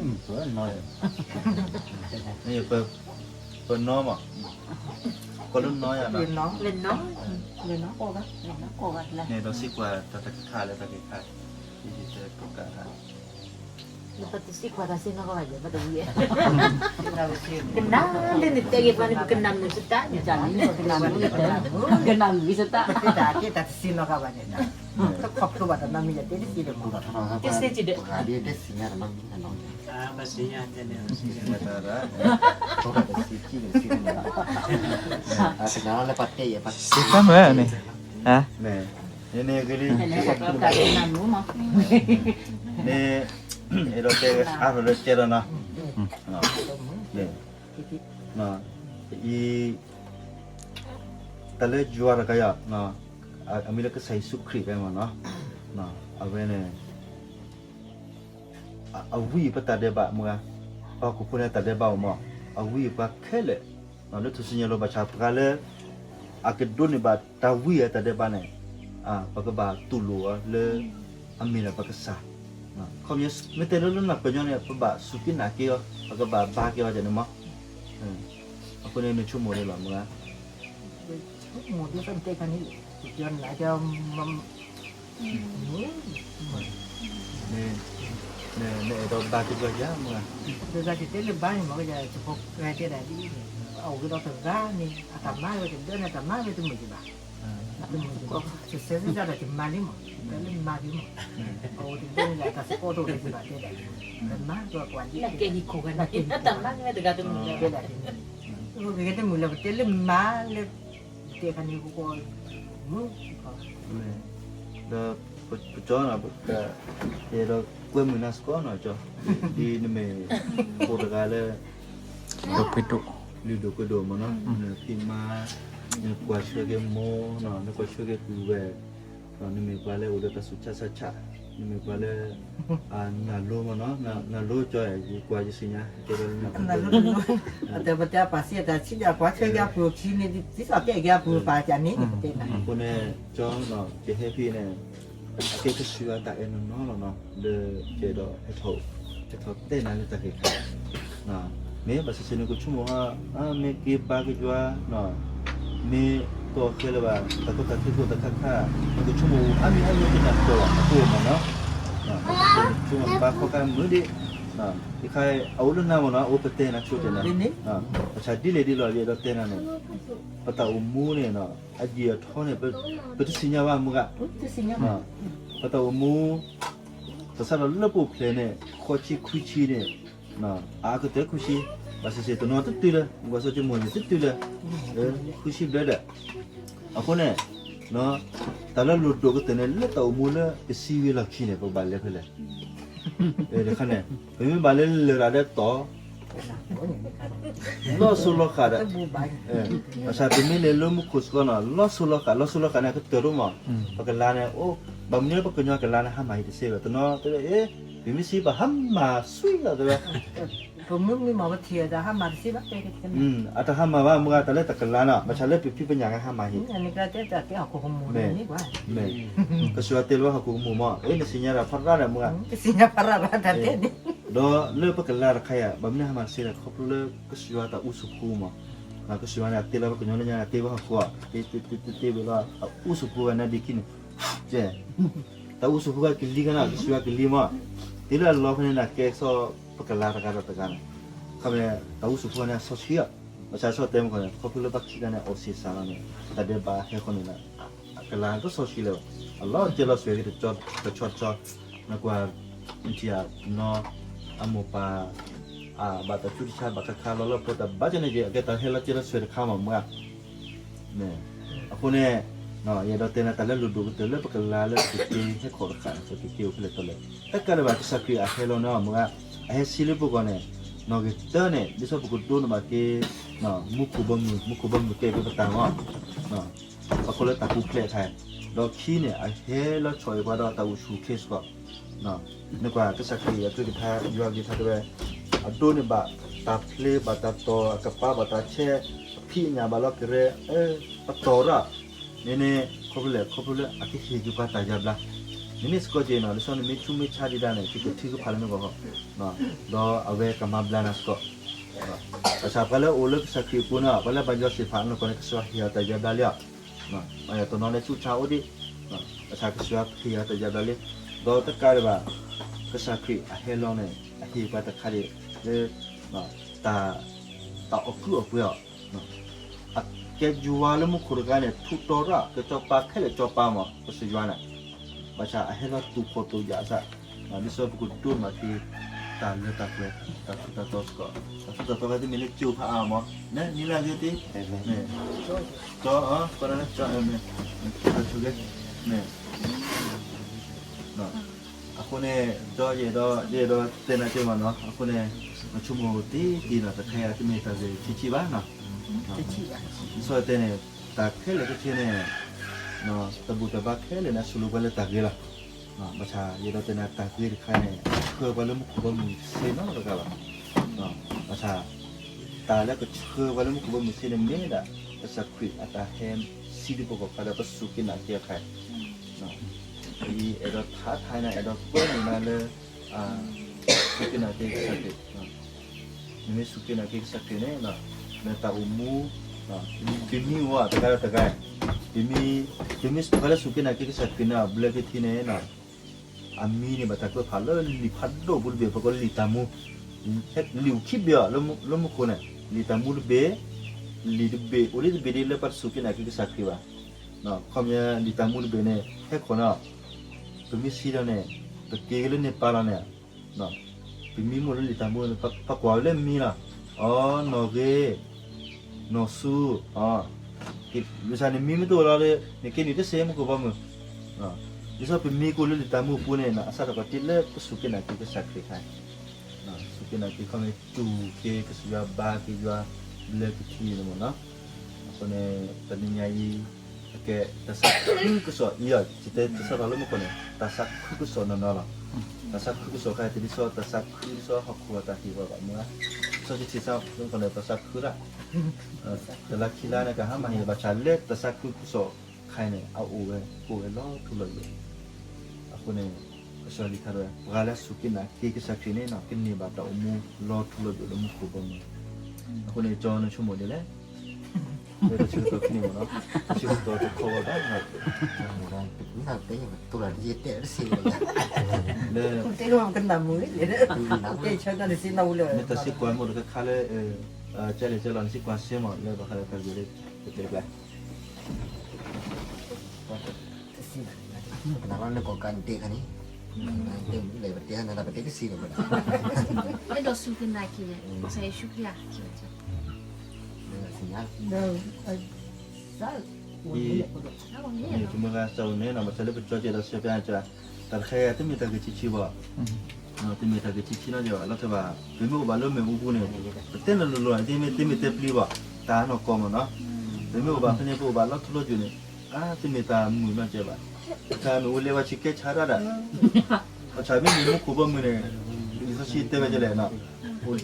ပနီၤ, ပနီၤမး, ကိးလၢနီယၤနီၤ, လၢနီ, လၢနီကိးဘၣ်, လၢနီကိးဘၣ်လၢ, န့ၣ်ဒီးစံးကွၢ်တၢ်တခါလၢတၢ်က့ၤခါ, ယတဲကိးကးတၢ်, ပတစံးကွၢ်တၢ်စ့ၢ်နီၤကဘၣ်ယဲၢ် ဘၣ်တဝံၤ, ကနၣ်လၢနတဲက့ၤပှၤန့ၣ် ပကနၣ်မုာ်စတၢ်န့ၣ်, ကနၣ်မုာ်စတၢ်, တၢ်တစံးနီၤကဘၣ်န့ၣ်, တခီဖျိဘၣ်တၢ်နီတမံၤဒီး တဲတစံးဒီးမ့ၢ်, တစံးဒီး စံးတၢ်မုာ်န့ၣ်, န့ၣ်, န့ၣ်, အဲၣ်ဒိးတဲအါထီၣ်လၢတဲဒီးနီၤ, အံၤ, တၢ်လၢယွၤတဂၤယၤ, အမံၤလၢကစၢ်ယ့ၣ်ၡူးခရံာ်ဖဲမ့ၢ်နီၤ, အဝဲန့ၣ် အဝံၣ်အံၤပတၢ်ဒဲးဘးမ့ၢ်ဧါ, ပှၤဟီၣ်ခိၣ်ဖိန့ၣ်တၢ်ဒဲးဘးအိၣ်မး, အဝံၣ်အံၤပှၤခဲလၢာ်, လၢထူၣ်စုညါလိၤ ဘၣ်ဆၣ်ပှၤလၢ အကဒိးန့ၢ်ဘၣ်တၢ်ဝံၣ်အတၢ်ဒဲးဘးန့ၣ်, ပကဘၣ်တူၢ်လိာ်အီၤလၢ အမ့ၢ်ဒၣ်ပကစၢ်, ခီပညီ မ့ၢ်တဲလၢလၢနီၢ်ပၢၢ်ညီန့ၣ် ပဘၣ်စူၢ်က့ၤနာ်က့ၤအီၤ ပကဘၣ်ဘါက့ၤအီၤန့ၣ်မး, အဃိန့ၣ်မ့ၢ်ဆိကမိၣ်ဒ်လဲၣ်မ့ၢ်ဧါ ဆိကမိၣ်ဒ်သိးနတဲခါန့ၣ်, နအဲၣ်ဒိးဘါက့ၤပှၤယၤမ့ၢ်ဧါ, ဘၣ်က့ၤတဲလၢဘါန့ၣ်မ့ၢ် ယဖိတဲဒၣ်ဒ်အံၤန့ၣ်, အအိၣ်ကဒီးတဂၤန့ၣ် အတၢ်မၤဝဲတဒၢန့ၣ် အတၢ်မၤဝဲတမုာ်ကဘၣ်, တမုာ်ကဘၣ်, စဲးစဲးစဲးဒီးတမၤလံမး, တမၤလံမး, အအိၣ်တဒၢန့ၣ် အတၢ်စကိးတအိၣ်ကဘၣ်တဲဒၣ်, တမၤကကွၢ်လံ, တမၤဝဲတဂၤတမုာ်တဲဒၣ်, ကဲတမုာ်လၢပတဲလၢမၤလၢ တဲခါန့ၣ်ကီး, ဒီးပကၠီနီၤ, ယအဲၣ်ဒိးကွဲမုာ်နၤစ့ၢ်ကီးနီၤကၠီ, ဒ်နမ့ၢ်ဖိတဂၤလၢ လုၢ်ဒိၣ်ပှ့ၤဒိၣ်မ့ၢ်နီၤ, နဖံးမါ, နကွၢ်ဆၢက့ၤမိၢ်နီၤ, နကွၢ်ဆၢက့ၤပုၢ်ဝဲၢ်, နမ့ၢ်ပှၤလၢအိၣ်ဒီးတၢ်ဆူးဆါဆါဆါ, နမ့ၢ်ပှၤလၢ နၢ်လိမ့ၢ်နီၤ, နၢ်လိကၠီ ယကွၢ်ယသ့ၣ်ညါ, တဲဝဲလၢနၢ်လိ, အတၢ်ပတဲပာ်စံးအတၢ်ဆံးဒၣ်ကွၢ်ဆၢက့ၤအပူၤခံန့ၣ် ဒ်သိးကဲက့ၤအပူၤပာ်ကန့ၣ်, အဃိန့ၣ် ကၠီနီၤ ယဟဲဖဲန့ၣ် အကဲကစၢ်ယွၤတၢ်အဲၣ်နီၢ်နီၢ်လီၤနီၤ, လၢယအဲၣ်ဒိး ဟဲထီၣ်တဲနၤလၢတၢ်ဂ့ၢ်ခါ, မ့ၢ်ဘၣ်ဆၢၣ်ဆၢၣ်န့ၣ် ကဆိကမိၣ်ဟါ, မ့ၢ်က့ၤဘါက့ၤယွၤ, မ့ၢ်ကီၢ်ခဲလၢာ်ဘၣ် တၢ်ကီတၢ်ခဲကိးတၢ်ခါခါ, နကဆိကမိၣ်အါမံၤအါမံၤကနၣ်ကီၢ်လီၤ အဃိမ့ၢ်နီၤ, ဆိကမိၣ်ဘါခီခါမုၢ်ဒံး, ယခါအအိၣ်လၢနၤမ့ၢ်နီၤ, အိၣ်ပတဲနၤဆိတဲနၤ, ဘၣ်ဆၣ်ဒ်လဲၣ်ဒ်လဲၣ် ယအဲၣ်ဒိးတဲနၤန့ၣ်, ပတၢ်အိၣ်မူန့ၣ် အယံာ်အထီန့ၣ် ပတသ့ၣ်ညါဘၣ်မုၢ်ဂၤ, ပတၢ်အိၣ်မူ ပစးထီၣ်လၢပအိၣ်ဖျဲၣ်န့ၣ် ဃိးဆံခွံဆံန့ၣ်, အအကတၢၢ်ခွံဆံ, ဘၣ်ဆၣ်ဆၣ်တနီၤတတုၤလၢ ကွၢ်စိကမိၣ်န့ၣ် တတုၤလၢ ခွံဆံဘျဲၣ်ဒီး, အဃိန့ၣ် တၢ်လၢလိၣ်ဒိၣ်ကတၢၢ်န့ၣ် လၢတၢ်အိၣ်မူလၢကသံဝံၤလီၢ်ခံန့ၣ် ပကဘၣ်လဲၤဖဲလဲၣ်, တခါန့ၣ် ပမ့ၢ်ဘၣ်လၢလရာ်ဒီးတီၤ လီၤစိၤလီၤဃာ်ဒီး, ဘၣ်ဆၣ်ပမ့ၢ်လဲၤလၢမူခိၣ်စ့ၢ်ကီးနီၤ လီၤစိၤလီၤဃာ် လီၤစိၤလီၤဃာ်န့ၣ် အကတၢၢ်ဒိၣ်မး, ပကလါန့ၣ် အိၣ် ဘၣ်မနုၤလၢပကညီကလါန့ၣ် ဟါမၢ်ဟံၣ်တစ့ဘၣ်, တနီၤတဲဝဲ ပမ့ၢ်စံးဘၣ်ဟါမၢ်ဆှံလီၤတဲဝဲ, ပမ့ၢ်မ့ၢ်မၤပထံၣ်အတၢ်ဟါမၢ်တစ့ဘၣ်, အတၢ်ဟါမၢ်ဘၣ်မုၢ်ဂၤ တၢ်လၢတကလါနီၤ ဘၣ်ဆၣ်လၢပဖံးပညၣ်ကဟါမၢ်ဟံၣ်, မ့ၢ် ကစၢ်ယွၤတဲလၢဟီၣ်ခိၣ်ကမူၣ်မ့ၢ်, ကစၢ်ယွၤတဲလၢဟီၣ်ခိၣ်ကမူၣ်မ့ၢ် အ့ နသ့ၣ်ညါတၢ်ဖးရၣ်ဒီးမုၢ်ဂၤ, ဒီးလၢပကလါတခါယၤ ဘၣ်မနုၤဟါမၢ်တစ့လဲၣ် ခီဖျိလၢကစၢ်ယွၤတၢ်အူစူၤဖူမ့ၢ်, ကစၢ်ယွၤန့ၣ် အတဲလၢပှၤကညီလၢညါန့ၣ် အတဲဝဲဟီၣ်ခိၣ်, တဲဝဲလၢ အအူစူၤဖူဝဲန့ၣ်ဒ်ခံန့ၣ်, ကဲ တၢ်အူစူၤဖူဝဲကလံၤခါန့ၣ် ကစၢ်ယွၤကလံၤမ့ၢ်, တုၤလၢအလီၤဖဲန့ၣ် ကဲကစီၣ်ပကလါတဂၤဒီးတဂၤန့ၣ်, ခီဖျိတၢ်အူစူၤဖူဝဲန့ၣ် အစီဆှံဧါ, ဘၣ်ဆၣ်စီၤတဲမုၢ်ကီၢ်န့ၣ် ခီဖျိလၢဘၣ်ခံဂၤန့ၣ် အီၣ်ဆံးစၢ်လီၤန့ၣ် တၢ်ဒဲးဘးဟဲဃီန့ၣ်လီၤ, အကလါတစီဆှံလၢၤဘၣ်, အလီၤကဲလီၤဆွဲက့ၤတဆီတဆီ, နကွၢ် ထံၣ်နီၤ အမိၢ်ပၢ် ဘၣ်တၢ်ဆူးတၢ်ဆါဘၣ်ခါခါလီၤလၢဖိတၢ်ဘၣ်ကန့ၣ်က့ၤ အကဲတၢ်ဟဲလီၤကဲလီၤဆွဲတခါမ့ၢ်မုၢ်ဧါ, အဃိန့ၣ် ယအဲၣ်ဒိးတဲနၤတၢ်လၢလိၣ်ဒိၣ်ကတၢၢ်လၢပကလါလၢပကက့ၤဟဲခီၣ်တဃာ်န့ၣ် ပကက့ၤအိၣ်ဖဲလဲၣ်တီလဲၣ်, တကးဒံးဘၣ် ကစၢ်ခရံာ်အဟဲလီၤန့ၣ်မုၢ်ဧါ, အဟဲစံးလၢပဂီၢ်န့ၣ် နီၣ်ဂံၢ်တၢန့ၣ် ဒ်သိးပကဒိးန့ၢ်ဘၣ်က့ၤ မူခိၣ်ဘီမုၢ် မူခိၣ်ဘီမုၢ်ကဲက့ၤပတၢ်မ့ၢ် ပကိးလၢတၢ်ပူၤဖျဲးအခါ, ဒီးခံန့ၣ် အဟဲလီၤဆီၣ်အံၤပှၤဒီးတၢ်အိၣ်ဆူၣ်အိၣ်ချ့စ့ၢ်ကီး, နကွၢ်ကစၢ်ခရံာ်အကလုၢ်ကထါ ယွၤကလုၢ်ကထါတဲဝဲ, အဒိးန့ၢ်ဘၣ်တၢ်ဖျ့ဘၣ်တၢ်တီၢ် အကပၤဘၣ်တၢ်ဆဲး အဖံးအညၣ်ဘၣ်လီၤကရဲ အတီၢ်ရၣ်, န့ၣ်န့ၣ် ခီဖျိလဲၣ် ခီဖျိလၢအကဟ့ၣ်က့ၤပှၤတၢ်ယါဘျါ, နမ့ၢ်စ့ၢ်ကီးက့ၤနီၤ လံာ်စီဆှံန့ၣ်မ့ၢ်ဆူးမ့ၢ်ဆါဒံးဒၣ်န့ၣ် ကကထံကဖးလၢနဂီၢ်ဃီ, ဒီးအဝဲကမၤဘျါနၤစ့ၢ်ကီး ဘၣ်ဆၣ်ပှၤလၢအအိၣ်လၢကစၢ်ခရံာ်အပူၤန့ၣ် ပှၤလၢဘၣ်ယွၤသ့ၣ်တဖၣ်အနီၢ်ကီၢ်န့ၣ် ကစၢ်ယွၤဟ့ၣ်အီၤတၢ်ယါဘျါလံဧါ. တနီၤန့ၣ်ဆူၣ်ဆါအိၣ်ဒံး, ဘၣ်ဆၣ်ကစၢ်ယွၤဟ့ၣ်အီၤတၢ်ယါဘျါလံ. ဒီးတကးဒံးဘၣ် ကစၢ်ခရံာ်အဟဲလီၤန့ၣ် အဟ့ၣ်ပှၤတခါဒံးလၢ တၢ် တၢ်အီၣ်ကုၢ်အီၣ်ပှဲၤအီၤ, အကဲယွၤလၢမူခိၣ်တဂၤန့ၣ် ထူးတီၤရၣ် ကစီၤပၤခဲလၢာ်စီၤပၤမး ကစၢ်ယွၤန့ၣ်, ဘၣ်ဆၣ်အဟဲလီၤတူၢ်ဖှီၣ်တူၢ်ယာ်အသး, ဒ်သိးပကဒိးန့ၢ်က့ၤ တၢ်လၢတၢ်ပှဲၤ တၢ်ထူးတၢ်တီၤစ့ၢ်ကီး, တၢ်ထူးတၢ်တီၤဂ့ၤတမ့ၢ်လၢကၠိဖးအါမး, နနံၤလၢဂ့ၤတ့ၢ်, ကၠီ, ကၠီ, မ့ၢ် အဃိန့ၣ် ဒီးယအဲၣ်ဒိး ယအဲၣ်ဒိးတဲနၤက့ၤမးနီၤ, အဃိန့ၣ် နဆိကမိၣ်တ့ၢ်တ့ၢ်နီၤ တခါအံၤတမ့ၢ်တၢ်ဂ့ၢ်ဆံးဆံးဘၣ်နီၤ, ဒ်သိးတဲန့ၣ် တၢ်ခဲလၢာ်ခဲဆ့န့ၣ် တၢ်ဘူၣ်တၢ်ဘါခဲလၢာ်န့ၣ် အဆိၣ်လီၤပှၤလၢတၢ်ဂ့ၤလီၤ. ဘၣ်ဆၣ်ယအဲၣ်ဒိးတဲနၤ တၢ်ဂ့ၤတခါန့ၣ် ဆှၢပှၤလၢမူခိၣ်ဘီမုၢ်စ့ၢ်နီတဂၤဘၣ်. ဘၣ်ဆၣ် တၢ်လၢကဆှၢပှၤလၢမူခိၣ်ဘီမုၢ်စ့ၢ်န့ၣ်မ့ၢ်ဒၣ် ကစၢ်ခရံာ်အတၢ်ဟဲစံးဒုးပကီၢ်ခါဒီးပစူၢ်က့ၤနာ်က့ၤအခါ အံၤအဲၣ်ဒိးထါထါနၤ အဲၣ်ဒိးကွဲမုာ်နၤလၢ စူၢ်က့ၤနာ်က့ၤကစၢ်ခရံာ်, နမ့ၢ်စူၢ်က့ၤနာ်က့ၤကစၢ်ခရံာ်န့ၣ် နတၢ်အိၣ်မူ ပမံၤအိၣ်တဂၤဒီးတဂၤ, ပမ့ၢ်ပှၤလၢစူၢ်က့ၤနာ်က့ၤကစၢ်ခရံာ်န့ၣ် ဘျၢက့ၤထံန့ၣ် အမံၤန့ၣ်ဘၣ်တၢ်ကွဲးဖးလၢလံာ်ဖးဒိၣ်ပူၤတဘ့ၣ် ပကိးလံာ်တၢ်မူ, လံာ်အိၣ်ခံဘ့ၣ်အီၤ လၢမူခိၣ်န့ၣ် လံာ်တၢ်မူတဘ့ၣ်, လံာ်တဘ့ၣ်အိၣ်ဒ်တဘ့ၣ်ဒ်လၢပှၤတစူၢ်က့ၤနာ်က့ၤကစၢ်ခရံာ်ဘၣ်. ခီပညီလံာ်တၢ်မူတဘ့ၣ်န့ၣ် ဟဲခိၣ်န့ၣ် ပမ့ၢ်စံးဒီးန့ၣ် ပက့ၤက့ၤလၢန့ၣ်ပာ်လီၤန့ၣ် ပမံၤမ့ၢ်အိၣ်လၢလံာ်တၢ်မူန့ၣ် ပကွၢ်ဝဲလၢမံၤလီၤ. အီ နီၢ်ဂ့ၤ, နီၢ်ဆူ, ဘၣ်ဆၣ်န့ၣ်မံၤမ့ၢ်တအိၣ်လီၤဒီး နက့ၤနုာ်တသ့မူခိၣ်ဘီမုၢ်, ဒ်သိးပမံၤကအိၣ်လၢလံာ်တၢ်မူအပူၤန့ၣ် အစးထီၣ်ပှၤတ့လၢပစူၢ်က့ၤနာ်က့ၤကစၢ်ခရံာ်ခါ, စူၢ်က့ၤနာ်က့ၤခီမ့ၢ်စူၢ်က့ၤ ကစၢ်ယွၤဘါက့ၤယွၤ ဘျၢက့ၤထံန့ၣ်မ့ၢ်နီၤ. အဃိန့ၣ် တနံၤညါအံၤ အကဲ တၢ်သးခုကစီၣ်အံၤ ယတဲတၢ်စးထီၣ်လၢမူခိၣ်န့ၣ် တၢ်သးခုကစီၣ်နီၢ်နီၢ်လီၤ. တၢ်သးခုကစီၣ်ခါ တဒ်သိးတၢ်သးခုဒ်သိးဟီၣ်ခိၣ်အတၢ်ဟ့ၣ်ဝဲဘၣ်မ့ၢ်ဧါ, စီဆှံထံးစးလၢမူခိၣ်န့ၣ် တၢ်သးခုရၣ်, တလါခံလါန့ၣ် ကဟါမၢ်ဟ့ၣ် ဘၣ်ဆၣ်လၢတၢ်သးခုကစီၣ်ခါအံၤန့ၣ် အအိၣ်ဝဲ ကအိၣ်ဝဲလီၤထူလီၤယိာ်. အဃိန့ၣ် ကစၢ်ယွၤလံာ်ခါဒၣ်ဝဲ ပှၤလၢအစူၢ်က့ၤနာ်က့ၤကစၢ်ခရံာ်န့ၣ် ကန့ၢ်ဘၣ်တၢ်အိၣ်မူလီၤထူလီၤယိာ်လၢမူခိၣ်ဘီမုၢ်. အဃိန့ၣ် ကၠီနဆိကမိၣ်ဒ်လဲၣ်, လၢတၢ်ဆၢကတီၢ်ဖဲန့ၣ်မ့ၢ်နီၤ, တၢ်ဆၢကတီၢ်တခီဝဲဘၣ်, လၢ မ့ၢ်တၢ်စံးကွၢ်မ့ၢ်တခါခါလၢ ကလဲၤကလဲၤလီၤ နစံးကွၢ်စ့မး လၢဘၣ်ဃးဒီးတၢ်ဂ့ၢ်လၢ ကတဲကျါ နလီၤလၢကီၢ်ကးနတဲခါန့ၣ် လဲၤပတဲနၤ ပတဲတစံးလီၤ. အဲၣ်ဒိးစူၢ်က့ၤနာ်က့ၤ ကစၢ်ယ့ၣ်ၡူးခရံာ်ဧါ. မ့ၢ်ကမုၢ်ဂၤစၢ်အိၣ်န့ၣ်နီၤ ဘၣ်ဆၣ်လၢပကၠီကဲဒီးစၢၤပျါန့ၣ် တၢ်တခါအံၤတမ့ၢ်တၢ်ဂ့ၢ်ဆံးဆံးဘၣ်, တမ့ၢ်တၢ်ဂ့ၢ်ဆံးဆံးနီတမံၤဘၣ် လီၤထီၣ်ဘၣ်. ပမ့ၢ်အိၣ်ဘၣ်လၢမ့ၣ်အူပူၤန့ၣ် ပတဲနၤလိၤလိၤ တမ့ၢ်တဲပျံၤဘၣ် တၢ်နီၢ်ကီၢ်မ့ၢ်နီၤ. ပမ့ၢ်အိၣ်ဘၣ်ဖဲန့ၣ် ပအိၣ်ဘၣ်လီၤထူလီၤယိာ်န့ၣ် အါ တမ့ၢ်တၢ်မုာ်နီတစဲးဘၣ်. တၢ်မ့ၣ်အူလဲၤဝဲဆံးကဲဆါတၢ်ဒၣ် ဘၣ်ဆၣ်မ့မ့ၢ်မူခိၣ်ဘီမုၢ်န့ၣ် လံာ်စီဆှံတဲဝဲဒ်လဲၣ်နီၤ, အိၣ်ဒ်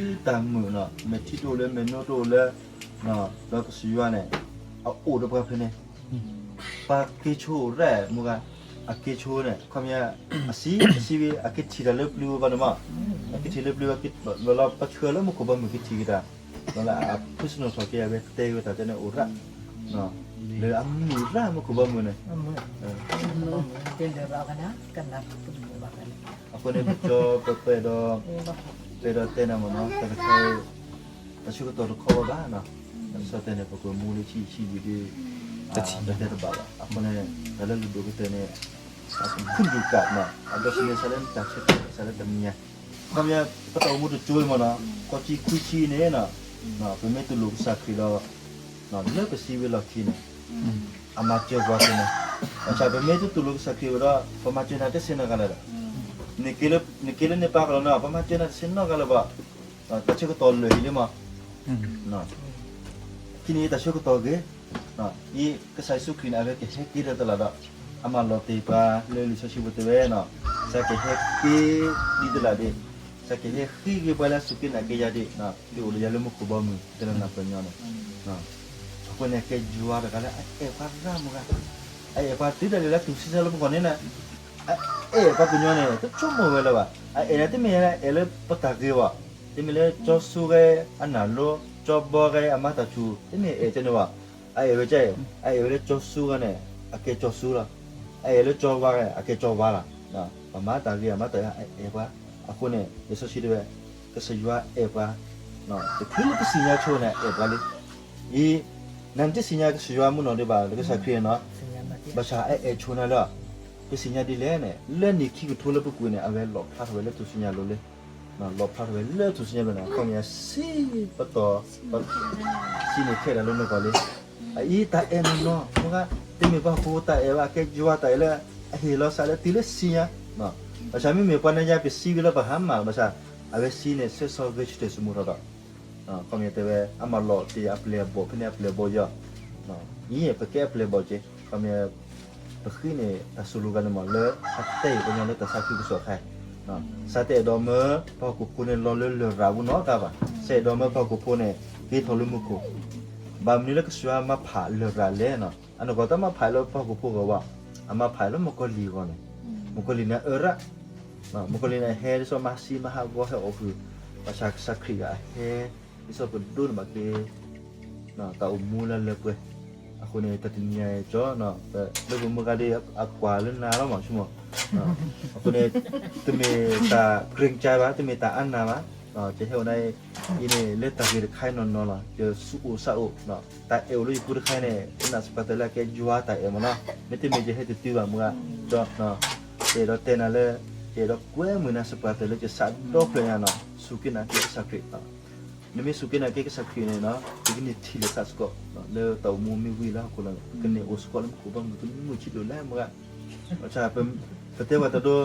တၢ်မုာ်နီၤ မ့ၢ်ထံတအိၣ်လၢ မ့ၢ်နိတအိၣ်လၢ ဒီးကစၢ်ယွၤန့ၣ် အအိၣ်ဒီးပှၤဖဲန့ၣ်, ပှၤက့ၤဆိအိၣ်ရၣ်မူဂၤ, အက့ၤဆိန့ၣ် ခီပညီ အစံ အစံဝဲ အက့ၤထံၣ်တၢ်လၢပျုၤဝဲဘၣ်န့ၣ်မး, အက့ၤထံၣ်လၢပျုၤဝဲ လီၤလီၤပှၤဆှၢလၢမူခိၣ်ဘီမုၢ်က့ၤထံၣ်က့ၤတၢ်, လီၤလၢအဖုစနီၣ်ထီၣ်က့ၤအဝဲတဲဝဲတၢ်တဲန့ၣ်အိၣ်ရၣ် လၢအမုာ်ရၣ်မူခိၣ်ဘီမုၢ်န့ၣ်, အဃိန့ၣ် ပကၠီပပှဲၤဒီး ပှဲၤဒီးတဲနၤမ့ၢ်နီၤ တၢ်တခါ တၢ်ဆၢကတီၢ်တခီဝဲဘၣ်နီၤ, ဒ်သိးတဲန့ၣ် ပကမူလၢဆံးဆံးယံာ်ဒီး တတဲတဘၣ်ဘၣ်. အဃိန့ၣ် တၢ်လၢလုၢ်ဒိၣ်ကတၢၢ်န့ၣ် အကဖုၣ်ဒုးကးနီၤ အဒိးသန့ၤစးလၢတၢ်ဆၢကတီၢ်စးလၢတနံၤညါ, ခီပညီ ပတၢ်အိၣ်မူတစိၤအံၤမ့ၢ်နီၤ ကီၢ်ကံခွံဆံန့ၣ် ပမ့ၢ်တူၢ်လိာ်ကစၢ်ခရံာ်ဒီး လၢပစံးဝဲလီၢ်ခံန့ၣ် အမၤစၢၤပှၤက့ၤန့ၣ်, ဘၣ်ဆၣ်ပမ့ၢ်တတူၢ်လိာ်ကစၢ်ခရံာ်ဝဲဒီး ပမၤစၢၤနၤတသ့နီတဂၤလၢၤဒီး နက့ၤလၢန့ၣ်ပာ်ကလီၤနီၤ ပမၤစၢၤနၤတသ့နီတဂၤလၢၤဘၣ်, တၢ်ဆၢကတီၢ်လၢာ်အံၤလံမး, ခံန့ၣ်တၢ်ဆၢကတီၢ်ဂ့ၤ, အံၤကစၢ်ယ့ၣ်ၡူးခရံာ်န့ၣ် အဝဲကဟဲက့ၤဒီးတလးဒီး အမၤလီၤတ့ၢ်ပှၤလၢလံာ်စီဆှံပူၤတဲဝဲနီၤ, ကစၢ်ကဟဲက့ၤဒ်တလးဒ့ၣ်, ကစၢ်ကဟဲဃ့က့ၤပှၤလၢအစူၢ်က့ၤနာ်က့ၤယၤဒ့ၣ်, ဒ်အိၣ်ဒီးယၤလၢမူခိၣ်ဘီမုၢ် တဲလၢနၢ်ပၢၢ်ညီန့ၣ် အဃိန့ၣ် ကဲယွၤတဂၤလၢအအဲၣ်ပှၤရၣ်မူဂၤ, အအဲၣ်ပှၤတုၤဒၣ်လဲာ်လၢတူၢ်ဆံဆဲလၢပဂီၢ်န့ၣ်, အအဲၣ်ပှၤကညီန့ၣ် တဆိကမိၣ်ဝဲလၢၤဘၣ်, အအဲၣ်န့ၣ်တမ့ၢ်အဲၣ်လၢပတၢ်ဂ့ၤဘၣ် တမ့ၢ်လၢကၠီဆူဂဲၤအနၢ်လိ, ကၠီဘီဂဲၤအမၤတၢ်ဆူၣ်, တမ့ၢ်အဲၣ်ကဲန့ၣ်ဘၣ်. အအဲၣ်ဝဲကဲ, အအဲၣ်ဝဲလၢကၠီဆူဂဲၤန့ၣ် အကဲကၠီဆူလီၤ. အအဲၣ်လၢကၠီဝါဂဲၤ အကဲကၠီဝါလီၤ. ပမၤတၢ်ဂ့ၤအမၤတၢ်အအဲၣ်ပှၤ, အဃိန့ၣ် လံာ်စီဆှံတဲဝဲ ကစၢ်ယွၤအဲၣ်ပှၤ, တချုးလၢပသ့ၣ်ညါဆိန့ၣ် အဲၣ်ပှၤလံ. အံၤ နတသ့ၣ်ညါကစၢ်ယွၤမုၢ်နီၢ်ဒံးဘၣ် လၢကစၢ်ခရံာ်န့ၣ်နီၤ, ဘၣ်ဆၣ်အအဲၣ်ဆိနၤလၢ ပသ့ၣ်ညါဒ်လဲၣ်န့ၣ် လၢနံၣ်ခံကထိလၢပကွံာ်န့ၣ် အဝဲလီၣ်ဖျါထီၣ်ဝဲလၢထူၣ်စုညါအလိၤလံ. လီၣ်ဖျါထီၣ်ဝဲလၢထူၣ်စုညါအလိၤန့ၣ် ခီပညီစံးပတီၢ် စံးန့ၢ်ခဲဒၣ်လၢနဂီၢ်လံ. အအံၤတၢ်အဲၣ်နီၢ်နီၢ် မ့ၢ်ဂ့ၤ တမ့ၢ်ပှၤဟီၣ်ခိၣ်ဖိတၢ်အဲၣ်ဘၣ်, ကဲယွၤတၢ်အဲၣ်လၢ အဟ့ၣ်လီၤသးလၢတုၤလၢသ့ၣ်ညါ, ဘၣ်ဆၣ်မ့မ့ၢ်ပှၤနညါပစံးဝံၤလၢပဟါမၢ် ဘၣ်ဆၣ် အဝဲစံးန့ၣ် ဆၢဆီဂဲၤဆၢထၢၣ်သမူထီၣ်ဒီး ခီပညီတဲဝဲ အမၤလီၤတ့ၢ်အပျဲၢ်အဘီၣ် ဖဲန့ၣ်အပျဲၢ်အဘီၣ်ယီၤ, အံၤ ပကဲအပျဲၢ်အဘီၣ်က့ၤ ခီပညီ ပဃ့န့ၣ် တၢ်စူၢ်လိာ်ဂၤန့ၣ်မး လၢအတဲာ်ပှၤကညီလၢတၢ်သးခုကစီၣ်ခဲအံၤ, စးတအဲၣ်ဒိးမၢပှၤဟီၣ်ခိၣ်ဖိန့ၣ်လီၤလၢလရာ်ပူၤနီတဂၤဘၣ်, စးအဲၣ်ဒိးမၢပှၤဟီၣ်ခိၣ်ဖိန့ၣ် က့ၤထီၣ်လၢမူခိၣ်, ဘၣ်မနုၤလၢကစၢ်ယွၤမၤဖးလရာ်လဲၣ်နီၤ, အနီၢ်ကီၢ်တမၤဖးလၢပှၤဟီၣ်ခိၣ်ဖိအဂီၢ်ဘၣ်, အမၤဖးလၢမုၣ်ကီၤလံၢ်အဂီၢ်န့ၣ်, မုၣ်ကီၤလံၢ်န့ၣ်အအၢရၣ် မုၣ်ကီၤလံၢ်န့ၣ် အဟဲဒ်သိးမၤသံမၤဟးဂီၤဟဲအီၣ်ဃုာ်, ဘၣ်ဆၣ်ကစၢ်ခရံာ်ဂၤအဟဲ ဒ်သိးပဒိးန့ၢ်ဘၣ်က့ၤ တၢ်အိၣ်မူလၢလၢပှဲၤ, အဃိန့ၣ် တၢ်တနံၤညါအံၤကၠီ လၢပမုၢ်ဂၤဒ်အကွၢ်လၢနၤလီၤမးဆိကမိၣ်, အဃိန့ၣ် တမ့ၢ်တၢ်ကြၢးဘၣ် တမ့ၢ်တၢ်အါနၢ်ဘၣ်, ကဟဲအိၣ်နၤအံၤန့ၣ် လၢတၢ်ဂ့ၤတခါအံၤနီၢ်နီၢ်လီၤ, ယသူၣ်အိၣ်သးအိၣ် တၢ်အဲၣ်အိၣ်လၢယပူၤတခါအံၤန့ၣ် ယနာ်သပှၢ်တၢၢ်လၢအကဲယွၤတၢ်အဲၣ်မးနီၤ, မ့တမ့ၢ်ယဟဲတတုၤဘၣ်မုၢ်ဂၤ, ကၠီ ယအဲၣ်ဒိးတဲနၤလၢ ယအဲၣ်ဒိးကွဲမုာ်နၤသပှၢ်တၢၢ်လၢယသးဒီဖျၢၣ်ညါနီၤ, စူၢ်က့ၤနာ်က့ၤကစၢ်ခရံာ် နမ့ၢ်စူၢ်က့ၤနာ်က့ၤကစၢ်ခရံာ်န့ၣ်နီၤ ယကန့ၢ်ထံၣ်လိာ်သးစ့ၢ်ကီး လၢတၢ်အိၣ်မူမ့ၢ်ဝံၤလၢဟီၣ်ခိၣ်လီၤ, ကန့ၢ်အိၣ်စ့ၢ်ကီးလၢမူခိၣ်ဘီမုၢ် ကမုာ်ဆံးဒိၣ်လဲၣ်မုၢ်ဂၤ, ဘၣ်ဆၣ် ပတဲဝဲတဒိ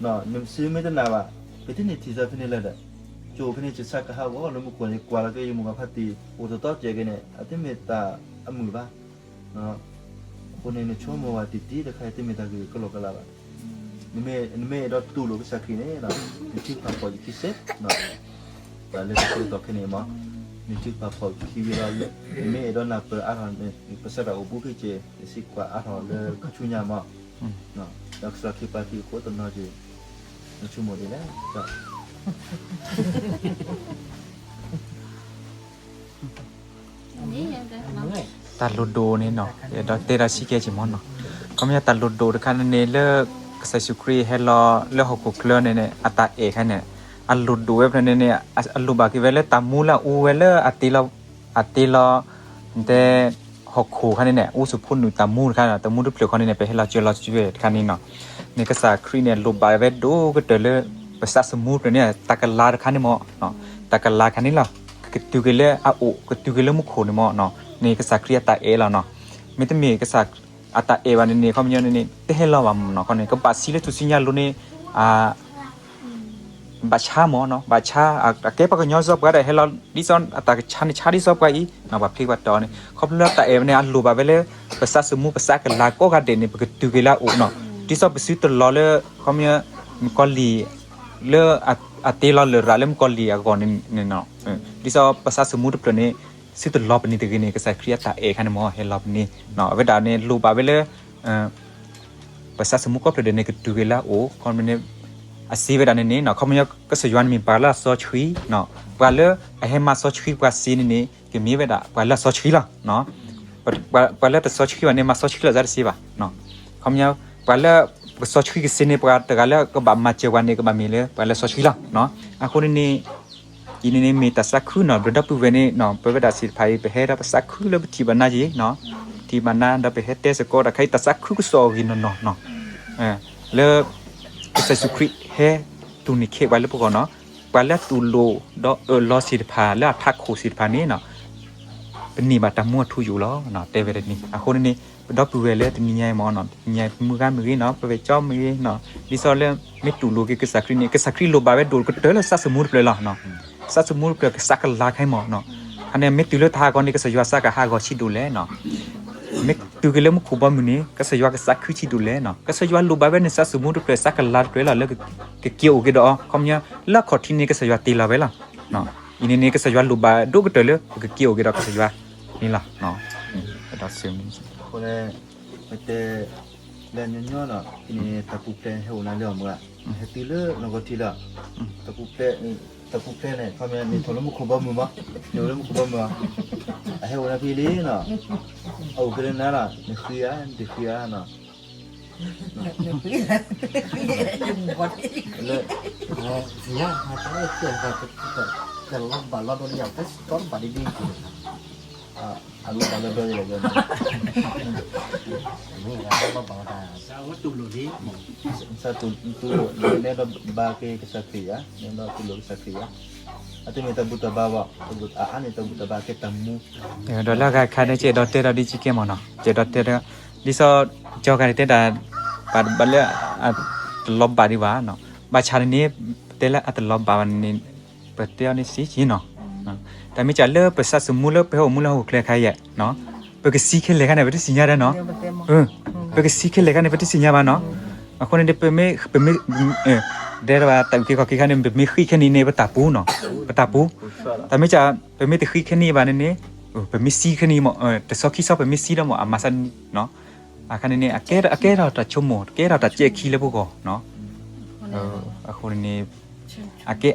နမ့ၢ်စံးမ့ၢ်တနာ်ဘၣ်, ပတန့ၢ်ထံၣ်သးဖဲန့ၣ်လၢၤဒီး ကၠိဖဲန့ၣ် ယသးကဟးဂီၤလၢမူခိၣ်န့ၣ် ကွၢ်လီၤက့ၤယမိၢ်ပၢ်ဖါတံၢ် အိၣ်တတီကဲးက့ၤန့ၣ် အတမ့ၢ်တၢ်အမုာ်ဘၣ် အဃိန့ၣ် နဆိကမိၣ်ဝဲတံၢ်တံၢ်တခါအံၤ တမ့ၢ်တၢ်ဂ့ၢ်ကလီကလီဘၣ်. နမ့ၢ်အဲၣ်ဒိးတူၢ်လိာ်ကစၢ်ခရံာ်န့ၣ် နထုကဖၣ်ဖီၣ်ယခံစ့ၢ်, တၢ်လၢတၢ်ကတိၤခဲန့ၣ်မး, နထုကဖၣ်ဖီၣ်ခံဝံၤလီၤ, နမ့ၢ်အဲၣ်ဒိးနၢ်ပၢၢ်အါထီၣ် ပစးတၢ်အိၣ်ဘူးဖဲက့ၤ နစံးကွၢ်အါထီၣ်လၢခါဆူညါမး, ဒီးကစၢ်ခရံာ်ပာ်တံၢ်အဃိတနီၤက့ၤ နဆိကမိၣ်ဒ်လဲၣ် တၢ်လိၣ်ဒိၣ်န့ၣ်နီၤ ယအဲၣ်ဒိးတဲဒၣ်ဆံးကဲက့ၤမးနီၤ, ခီပညီတၢ်လိၣ်ဒိၣ်တခါန့ၣ်န့ၣ် လၢ ကစၢ်ယ့ၣ်ၡူးခရံာ်ဟဲလီၤလၢဟီၣ်ခိၣ်ချၢန့ၣ်န့ၣ် အတၢ်အဲၣ်ခါန့ၣ် အလိၣ်ဒိၣ်ဝဲဖဲန့ၣ်န့ၣ် အလိၣ်ဘၣ်က့ၤဝဲလၢတၢ်မူလၢအအူဝဲလၢအတ့လီၤ အတ့လီၤ တဲ ဟီၣ်ခိၣ်ခါန့ၣ်န့ၣ် အူစူၢ်ဖိနုာ်တၢ်မူတခါ တၢ်မူတဖျၢၣ်ခီန့ၣ်န့ၣ် ပဟဲလီၤစၢၤလီၤစၢၤတခါန့ၣ်နီၤ, န့ၣ်ကစၢ်ခရံာ်န့ၣ် လိၣ်ဘၣ်ဝဲဒိၣ်ကတၢၢ်လၢ ပသးသမူတဖျၢၣ်န့ၣ် တၢ်ကလၤတခါန့ၣ်မး, တၢ်ကလၤတခါန့ၣ်လီၤ, ကတုၤက့ၤလၢအအိၣ် ကတုၤက့ၤလၢမူခိၣ်န့ၣ်မး, န့ၣ်ကစၢ်ခရံာ်အတၢ်အဲၣ်လီၤနီၤ, မ့တမ့ၢ်ကစၢ်အတၢ်အဲၣ်ဘၣ်န့ၣ်န့ၣ် ခီပညီန့ၣ်န့ၣ် တဟဲလီၤဘၣ်မးနီၤ, ခီန့ၣ် ကဘၣ်စံးလၢထူၣ်စုညါအလိၤန့ၣ် ဘၣ်ဆါမးနီၤ, ဘၣ်ဆါ အကဲပှၤကညီဒ်သိးပှၤဒီးဟဲလီၤ ဒ်သိးအတၢ်ကဆါန့ၣ်ဆါဒ်သိးပှၤအံၤ, ပှၤဖျ့ပှၤတီၤန့ၣ် ခီဖျိလၢတၢ်အဲၣ်ဝဲန့ၣ် အလိၣ်ဘၣ်ဝဲလၢ ပသးသမူပသးကလၤကိးဂၤဒဲးန့ၣ် ပကတုၤက့ၤလၢအအိၣ်နီၤ, ဒ်သိးပစုတလီၤလၢ ခီပညီ မုၣ်ကီၤလံၢ် လၢ အတ့လီၤလရာ်လၢမုၣ်ကီၤလံၢ်အဂီၢ်န့ၣ်နီၤ, ဒ်သိးပသးသမူတဖျၢၣ်န့ၣ် စုတလီၤပန့ၣ်တဂ့ၤန့ၣ် ကစၢ်ခရံာ်အတၢ်အဲၣ်ခါန့ၣ်မး ဟဲလီၤပန့ၣ်, အဝဲဒၣ်န့ၣ် လိၣ်ဘၣ်ဝဲလၢ ပသးသမူကိးဖျၢၣ်ဒဲးန့ၣ် ကတုၤက့ၤလၢအအိၣ်, ခီမ့ၢ်န့ၣ် အစံးဝဲဒၣ်န့ၣ်န့ၣ် ခီပညီ ကစၢ်ယွၤန့ၣ်မ့ၢ်ပှၤလၢအစီဆှံ, ပှၤလၢအဟဲမၤစီဆှံပှၤစ့န့ၣ်န့ၣ် ကမ့ၢ်ဝဲဒၣ်ပှၤလၢအစီဆှံလီၤ. ပှၤလၢတစီဆှံဘၣ်န့ၣ် မၤစီဆှံလီၤစ့တစ့ဘၣ်. ခီပညီ ပှၤလၢပကစီဆှံကစ့န့ၣ် ပှၤတဂၤလၢကဘၣ်မၤစၢၤပှၤန့ၣ် ကဘၣ်မ့ၢ်လၢပှၤလၢစီဆှံလီၤ. အဃိန့ၣ်န့ၣ် အံၤန့ၣ်န့ၣ်မ့ၢ်တၢ်သးခုနီၤ, ပဒီပုၢ်ဝဲၢ်န့ၣ် ပဝဲဒၣ်သ့ၣ်တဖၣ်အံၤ ပဟဲဒီးပသးခုလၢပထံၣ်ဘၣ်နၤယ့ၤ, ထံၣ်ဘၣ်နၤဒီးပဟဲတဲစ့ၢ်ကီးတၢ်ခါအံၤ တၢ်သးခုကစီၣ်အဂ့ၢ်နီၢ်နီၢ်နီၤ, လၢ ကစၢ်ယ့ၣ်ၡူးခရံာ်ဟဲတူၢ်န့ၢ်ခဲပှၤလၢပဂီၢ်နီၤ, ပှၤလၢတူၢ်လိာ်ဒီးအၢၣ်လီၤသ့ၣ်တဖၣ်လၢအထးခိၣ်သ့ၣ်တဖၣ်န့ၣ် ပန့ၢ်ဘၣ်တၢ်မူအထူအယိာ်လီၤ. တဲဝဲဒ်န့ၣ် အဃိန့ၣ်န့ၣ် ပဒီပုၢ်ဝဲၢ်လၢတနံၤညါအံၤမ့ၢ်နီၤ, တနံၤညါအံၤ မုၢ်ဂၤမ့ၢ်ဂ့ၤနီၤ, ပဝဲၢ်ကၠီမ့ၢ်ဂ့ၤနီၤ, ဒ်သိးလၢ မ့ၢ်တူၢ်လိာ်က့ၤကစၢ်ခရံာ်န့ၣ် ကစၢ်ခရံာ်လိၣ်ဘၣ်ဝဲဒိၣ်ကတၢၢ်လၢသးသမူတဖျၢၣ်လီၤ. သးသမူတဖျၢၣ်ကစးကလၤခဲအံၤမ့ၢ်နီၤ, အန့ၣ်မ့ၢ်တုၤလၢတၢ်ဟးဂီၤန့ၣ် ကစၢ်ယွၤသးကဟးဂီၤဆံးဒိၣ်လဲၣ်နီၤ, မ့ၢ်တုၤက့ၤလၢမူခိၣ်ဘီမုၢ်န့ၣ် ကစၢ်ယွၤကသးခုဆံးဒိၣ်လဲၣ်နီၤ, ကစၢ်ယွၤလိၣ်ဘၣ်ဝဲန့ၣ် သးသမူတဖျၢၣ်သးကလၤတဖျၢၣ်လီၤ လၢကက့ၤအိၣ်က့ၤဒီးအီၤ, ခီပညီ လၢအခီၣ်ထံးန့ၣ် ကစၢ်ယွၤတ့လီၤဝဲလီၤ. အံၤန့ၣ်န့ၣ် ကစၢ်ယွၤလိၣ်ဘၣ်ဒိၣ်ကတၢၢ်လၢ ပကက့ၤအိၣ်က့ၤဒီးကစၢ်ယွၤန့ၣ်လီၤ. အဃိန့ၣ် ပတဲ လၢညီညီနီၤ အံၤန့ၣ် တၢ်ပူၤဖျဲးဟဲအိၣ်နၤလၢအီၤမ့ၢ်ဧါ, ဟဲတုၤလၢနီၢ်ကီၢ်ထံးလၢ တၢ်ပူၤဖျဲး တၢ်ပူၤဖျဲးန့ၣ် ခီပညီ နထီၣ်လၢမူခိၣ်ဘီမုၢ်မး, နအိၣ်လၢမူခိၣ်ဘီမုၢ်ဧါ, အဟဲအိၣ်လၢဖဲလံနီၤ, အအိၣ်က့ၤလၢနၤလီၤ, နဃ့ဧါ, နတဃ့ဧါနီၤ, လၢ သ့ၣ်ညါ တလီၤဘၣ်လီၤဒိၣ်လၢယၤ တလီၤဘၣ်ဒ်ဒ် အလီၤဘၣ်လၢဒိၣ်ယၤလီၤ, မ့ၢ်လီၤဘၣ်လီၤဒၣ်, စးတူၢ်လိာ်လံ, စးတူၢ်လိာ် နဲဒီးဘါက့ၤကစၢ်ခရံာ်ယၤ, နဲဒီးတူၢ်လိာ်ကစၢ်ခရံာ်ယၤ, အတမ့ၢ်တၢ်ဘူၣ်တၢ်ဘါဘၣ်, အအါန့ၢ်တၢ်ဘူၣ်တၢ်ဘါကဲတၢ်မူ, ဒီးလၢအဂၤခါန့ၣ် ကအဲၣ်ဒိးတဲဒီးဒ်ကဲမ့ၢ်နီၤ, ကအဲၣ်ဒိးတဲဒီး, ဒ်သိး ကၠီၤဂၤန့ၣ်တဲဒၣ်, ဘၣ်ဘၣ်လၢ တလီၤဘၣ်ဒံးဘၣ်, ဘၣ်ဆၣ်န့ၣ်န့ၣ်, ပတဲလၢအတလီၤဘၣ်ဘၣ်န့ၣ်န့ၣ်, ပတဲအီၤန့ၣ်စ့ၢ်ကီးနီၤ, တၢ်မ့ၢ်ကၢ်လၢပစးသမူလၢပဟဲအိၣ်မူလၢဟီၣ်ခိၣ်ချၢခါယဲၢ်, ပကသံခဲလၢာ်ခါန့ၣ် ပတသ့ၣ်ညါဒီးနီၤ, ပကသံခဲလၢာ်ခါန့ၣ် ပတသ့ၣ်ညါဘၣ်နီၤ, အဃိန့ၣ် ပမ့ၢ်, ပမ့ၢ်, တဲဒၣ်ဘၣ်တၢ်အုၣ်က့ၤခီၣ်က့ၤခါန့ၣ် ပမ့ၢ်ဃ့ခဲန့ၣ်န့ၣ် ပတၢ်ပူၤနီၤ, ပတၢ်ပူၤ, တၢ်မ့ၢ်ကၢ်, ပမ့ၢ်တဃ့ခဲန့ၣ်ဘၣ်န့ၣ်န့ၣ်, ပမ့ၢ်သံခဲန့ၣ်မး, တဆီခံဆီပမ့ၢ်သံဒီးမး အမၤသးန့ၣ်နီၤ, အခါန့ၣ်န့ၣ် အကဲထီၣ်တၢ်ဆိကမိၣ် ကဲထီၣ်တၢ်ကဲခံလၢပဂီၢ်နီၤ, အဃိန့ၣ်န့ၣ်, အကဲ,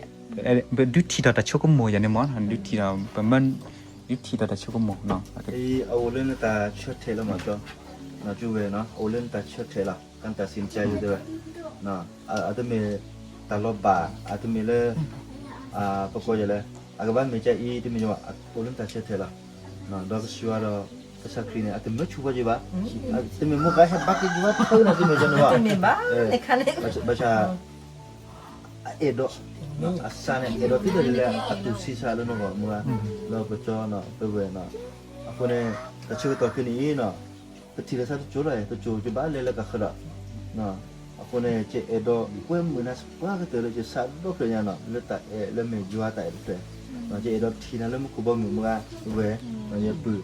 ဒုးထံၣ်ထီၣ်တၢ်ဆိကမိၣ်ယၤန့ၣ်မး, ဒုးထံၣ်ဒီးပမ့ၢ်, ဒုးထံၣ်ဒီးတၢ်ဆိကမိၣ်နီၤ, အအိၣ်လၢနတၢ်ဆၢထဲးလီၤမးကၠီ, ကၠီဝဲနီၤ အအိၣ်လၢနတၢ်ဆၢထဲးလီၤ, ကနတၢ်စံးနကၢယိတဲဝဲ, အတမ့ၢ်တၢ်လီၤဘၣ်, အတမ့ၢ်လၢ ပကိးယၤလဲၣ်, အကဘၣ်မ့ၢ်ကအံၤ တမ့ၢ်ယဘၣ်, အိၣ်လၢနတၢ်ဆၢထဲးလီၤ, ဒီးကစၢ်ယွၤဒီး ကစၢ်ခရံာ်န့ၣ် အတမၢဆူၣ်ဘၣ်ယဘၣ်, တမ့ၢ်မိၢ်ဂၤဟဲဘါက့ၤယွၤတဖၢကနၣ် တမ့ၢ်ယဘၣ်, ဘၣ်ဆၣ် အအဲၣ်ဒိး, အစးန့ၣ် အဲၣ်ဒိးသ့ဒၣ်လၢအတူၢ်ဆံးစးလၢနဂီၢ်မူဂၤ, လၢပကၠီနီၤ ပဝဲနီၤ, အဃိန့ၣ် တၢ်ဆၢကတီၢ်ခဲအံၤနီၤ, ပထံၣ်လိာ်သးတစိၤလီၤ, တစိၤကဘၣ်လဲၤလၢကဃၢၤဒီး, အဃိန့ၣ် ကအဲၣ်ဒိးကွဲမုာ်နၤပှၤကတၢၢ်လၢကစးဒီဖျၢၣ်ညါနီၤ လၢတၢ်အဲၣ်လၢမ့ၢ်ယွၤတၢ်အဲၣ်တဖျၢၣ်, ကအဲၣ်ဒိးထံၣ်နၤလၢမူခိၣ်ဘီမုၢ်မူဂၤဝဲ, ယပုၢ်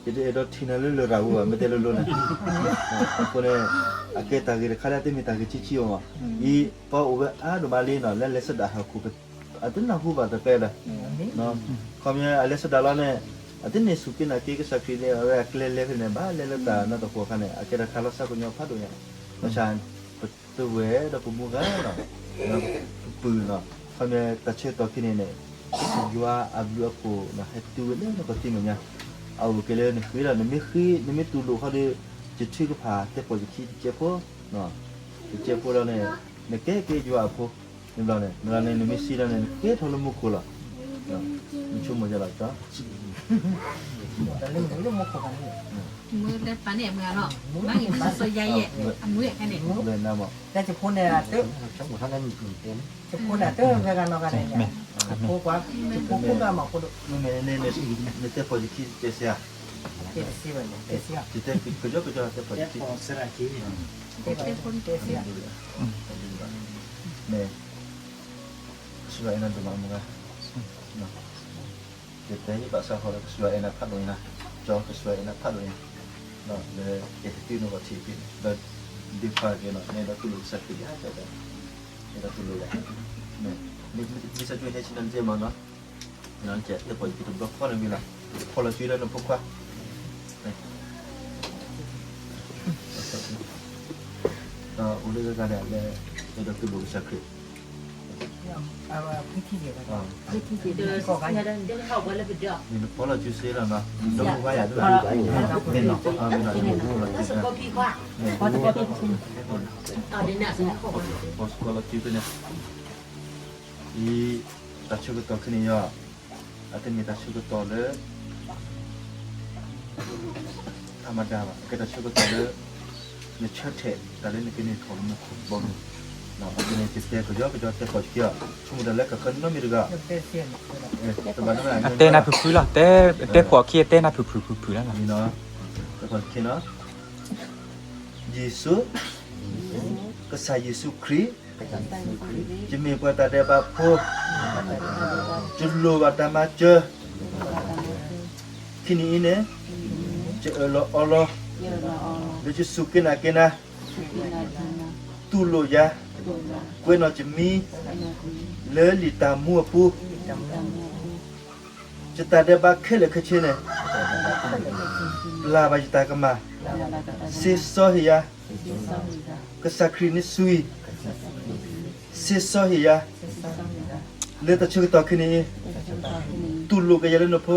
ယတအဲၣ်ဒိးထံၣ်နၤလၢလရာ်ပူၤဘၣ် မ့ၢ်တဲလိၤလိၤန့ၣ်, အဃိန့ၣ် အကဲတၢ်ဂ့ၢ်တခါလၢအတမ့ၢ်တၢ်ဂ့ၢ်ဆံးဆံးအီၤ, အံၤ ပှၤအိၣ်ဝဲအါဒိၣ်မးလံနီၤ လၢလဲၤဆဒၣ်ဟီၣ်ခိၣ်, အတနၢ်ဟူဘၣ်တၢ်ကျဲဒီး, ခီပညီအလဲၤဆဒၣ်လီၤန့ၣ် အတန့ၢ်စူၢ်က့ၤနာ်က့ၤကစၢ်ခရံာ်န့ၣ် အဝဲအကျဲလဲၤဖဲန့ၣ် ဘၣ်လဲၤလၢတၢ်နးတၢ်ဖှီၣ်အခါန့ၣ် အကဲတၢ်ခါလီၤစးကညီၤဖးဒိၣ်ညါ, ဘၣ်ဆၣ် ပဝဲဒီးပမူဂၤနီၤ, ပပုၢ်နီၤ, ခီပညီတၢ်ဆၢကတီၢ်ခဲအံၤန့ၣ်, ယွၤအဘျုးအဖှိၣ် ဟဲတုၤဝဲလၢနခီၣ်ထံးမဲာ်ညါ, အအိၣ်က့ၤလၢနဃ့ဒီး နမ့ၢ်ဃ့ နမ့ၢ်တူၢ်လိာ်ဃီဒီး ယထုကဖၣ်တဲပီၣ်ယခံတစဲးဖိ, တစဲးဖိလီၤန့ၣ် နကဲက့ၤယွၤအဖိ, န့ၣ်ဘျီန့ၣ် မ့ၢ်လီၤန့ၣ် နမ့ၢ်သံလီၤန့ၣ် နကဲထီၣ်လၢမူခိၣ်လီၤ, နဆိကမိၣ်ယၤလီၤကၠီ မ့ၢ်လၢပၢ်န့ၣ်အမုၢ်ဂၤလီၤ, မ့ၢ်ဂ့ၤမ့ၢ်စီၤယၤယဲၢ် အမုၢ်အခါန့ၣ်, လၢနမ့ၢ် တၢ်ဖိန့ၣ် တၢ်ဖိန့ၣ် တၢ်ဖိကွၢ် တၢ်ဖိဖိဂၤမးဖိဒိၣ်, မ့ၢ်နတဲပီၣ်ယခံတစဲးစ့ဧါ, တစဲးဘၣ်န့ၣ် တစဲးဧါ, တတဲကယီကယီတဲပီၣ်ယခံ, တစဲးဧါ, မ့ၢ် ကစၢ်ယွၤအဲၣ်နၤဒိၣ်မးမုၢ်ဂၤ, ယတဲယဘၣ်ဆၣ်ဃီဒီး ကစၢ်ယွၤအဲၣ်နၤဖးဒိၣ်ညါ, ကၠီ ကစၢ်ယွၤအဲၣ်နၤဖးဒိၣ်ညါ, လၢကဟဲတုၤနဂီၢ်ထံးဖဲန့ၣ် ဒီးဒုးဖးက့ၤနီၤ နအဲၣ်ဒိးတူၢ်လိာ်ကစၢ်ခရံာ်ယါကၠီတဲ, အဲၣ်ဒိးတူၢ်လိာ်ယါ, မ့ၢ်စံးဆၢကၠိဟဲဆံးနၤတကဲမးနီၤ, တဲပီၣ်ယခံတဘျီဃီန့ၣ်ဝံၤလီၤ, ဖီၣ်လီၤစုဒီးနဖိခွါ ဒီးအိၣ်လၢဂၤန့ၣ် အဲၣ်ဒိးတူၢ်လိာ်ကစၢ်ခရံာ်, နဖီၣ်လီၤစုစ့လီၤနီၤ, ဒီးမုၢ်ဝါယၤဒိၣ်, မ့ၢ်နီၤ, မ့ၢ်နီၤ, ဖီၣ်လီၤစုဖဲန့ၣ်, အံၤ တၢ်ဆၢကတီၢ်ခဲအံၤ အတမ့ၢ်တၢ်ဆၢကတီၢ်လၢ ထးမဒါဘၣ်, အကဲတၢ်ဆၢကတီၢ်လၢ နဆၢထဲး တၢ်လၢနကန့ၢ်ထီၣ်လၢမူခိၣ်ဘီမုၢ်, အဃိန့ၣ် ယတဲကယီကယီတဲပီၣ်ယခံအီၤ, ဆိကမိၣ်တၢ်လၢကဃၢၤနီတမံၤတဂၤ, တဘၣ်နီတမံၤ အတဲနၢ်ဖုၣ်ဖုၣ်လီၤ, တဲ, တဲဖှီၣ်ခံ အတဲနၢ်ဖုၣ်ဖုၣ်ဖုၣ်ဖုၣ်လီၤ, တဲဖှီၣ်ခံနီၤ, ယ့ၣ်ၡူး, ကစၢ်ယ့ၣ်ၡူးခရံာ် ယမ့ၢ်ပှၤတၢ်ဒဲးဘးဖိ, ယလိၣ်ဘၣ်တၢ်မၤစၢၤ, ခဲနံၤအံၤန့ၣ် ယအၢၣ်လီၤအီလီၤ လၢယစူၢ်က့ၤနာ်က့ၤနၤ, တူၢ်လိာ်ယၤ, ကွဲးနီၣ်ယမံၤ လၢလံာ်တၢ်မူအပူၤ, ယတၢ်ဒဲးဘးခဲလၢာ်ခဲဆ့န့ၣ် ပျၢ်ဘၣ်ယတၢ်ကမၣ်, သ့စီဟ့ၣ်ယၤ, ကစၢ်ခရံာ်နစုအံၤ, သ့စီဟ့ၣ်ယၤ, လၢတၢ်ဆၢကတီၢ်ခဲအံၤန့ၣ်, တူၢ်လိာ်ကယၤလၢနဖိ,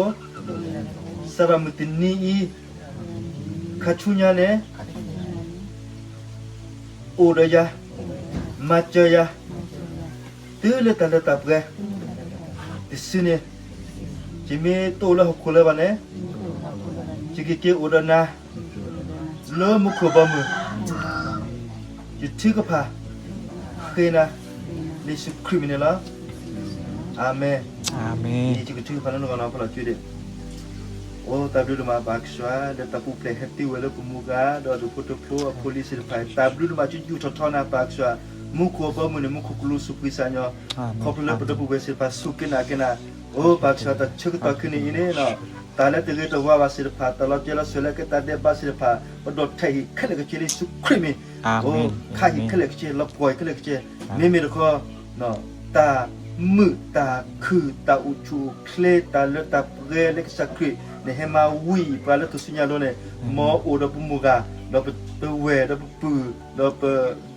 စးထီၣ်မုၢ်တနံၤအံၤ, ခါဆူညါန့ၣ်, အိၣ်ဒီးယၤ, မၤစၢၤယၤ, တုၤလၢတၢ်လၢတၢ်ပှဲၤ, တစုန့ၣ်, ယမ့ၢ်တအိၣ်လၢဟီၣ်ခိၣ်လၢၤဘၣ်န့ၣ်, ယကက့ၤအိၣ်ဒီးနၤ လၢမူခိၣ်ဘီမုၢ်, ယထုကဖၣ်ဃ့နၤ, လၢယ့ၣ်ၡူးခရံာ်မံၤန့ၣ်လီၤ. အၤမ့ၣ်. ယကထုကဖၣ်လၢနဂီၢ်နီၤ ဖီလီၤစုဒ့ၣ်. အိ တၢ်ဘျုးဒိၣ်မးပၢ်ကစၢ်, လၢတၢ်ပူၤဖျဲးဟဲတုၤဝဲလၢပမူဂၤ ဒီးဒူၣ်ဖိထၢဖိအဖိအလံၤသ့ၣ်တဖၣ်, တၢ်ဘျုးဒိၣ်မး ယူးယူးထီၣ်ထီနၤပၢ်ကစၢ်, မူခိၣ်အဘီအမုၢ်န့ၣ် မူခိၣ်ကလူးစူးကွံာ်စၢ်ညီ, ခီဖျိလၢပဒီပုၢ်ဝဲၢ်သ့ၣ်တဖၣ် စူၢ်က့ၤနာ်က့ၤနၤ, အိ ပၢ်ကစၢ် တၢ်ဆၢကတီၢ်ခဲအံၤန့ၣ်, တၢ်လၢတဂ့ၤတဝါဘၣ်သ့ၣ်တဖၣ်, တၢ်လီၤစဲၤလီၤသွဲၣ်လၢကဲတၢ်ဒဲးဘးသ့ၣ်တဖၣ်, ပဒိၣ်ထဲးဟံၣ်ခဲလၢာ်ခဲဆ့လၢယ့ၣ်ၡူးခရံာ်မံၤ, အိ ခးဟံၣ်ခဲလၢာ်ခဲဆ့, လီၤပှီၢ်ဟံၣ်ခဲလၢာ်ခဲဆ့, မ့မ့ၢ်တခီ တၢ်မုာ်တၢ်ခုၣ်တၢ်အိၣ်ဆူၣ်အိၣ်ချ့ တၢ်လၢတၢ်ပှဲၤလၢကစၢ်ခရံာ် နဟဲမၤဝံၤပှၤလၢထူၣ်စုညါအလိၤန့ၣ်, မ်အအိၣ်ဒီးပမူဂၤ, ဒီးပဝဲၢ်ဒီးပပုၢ်, ဒီးပ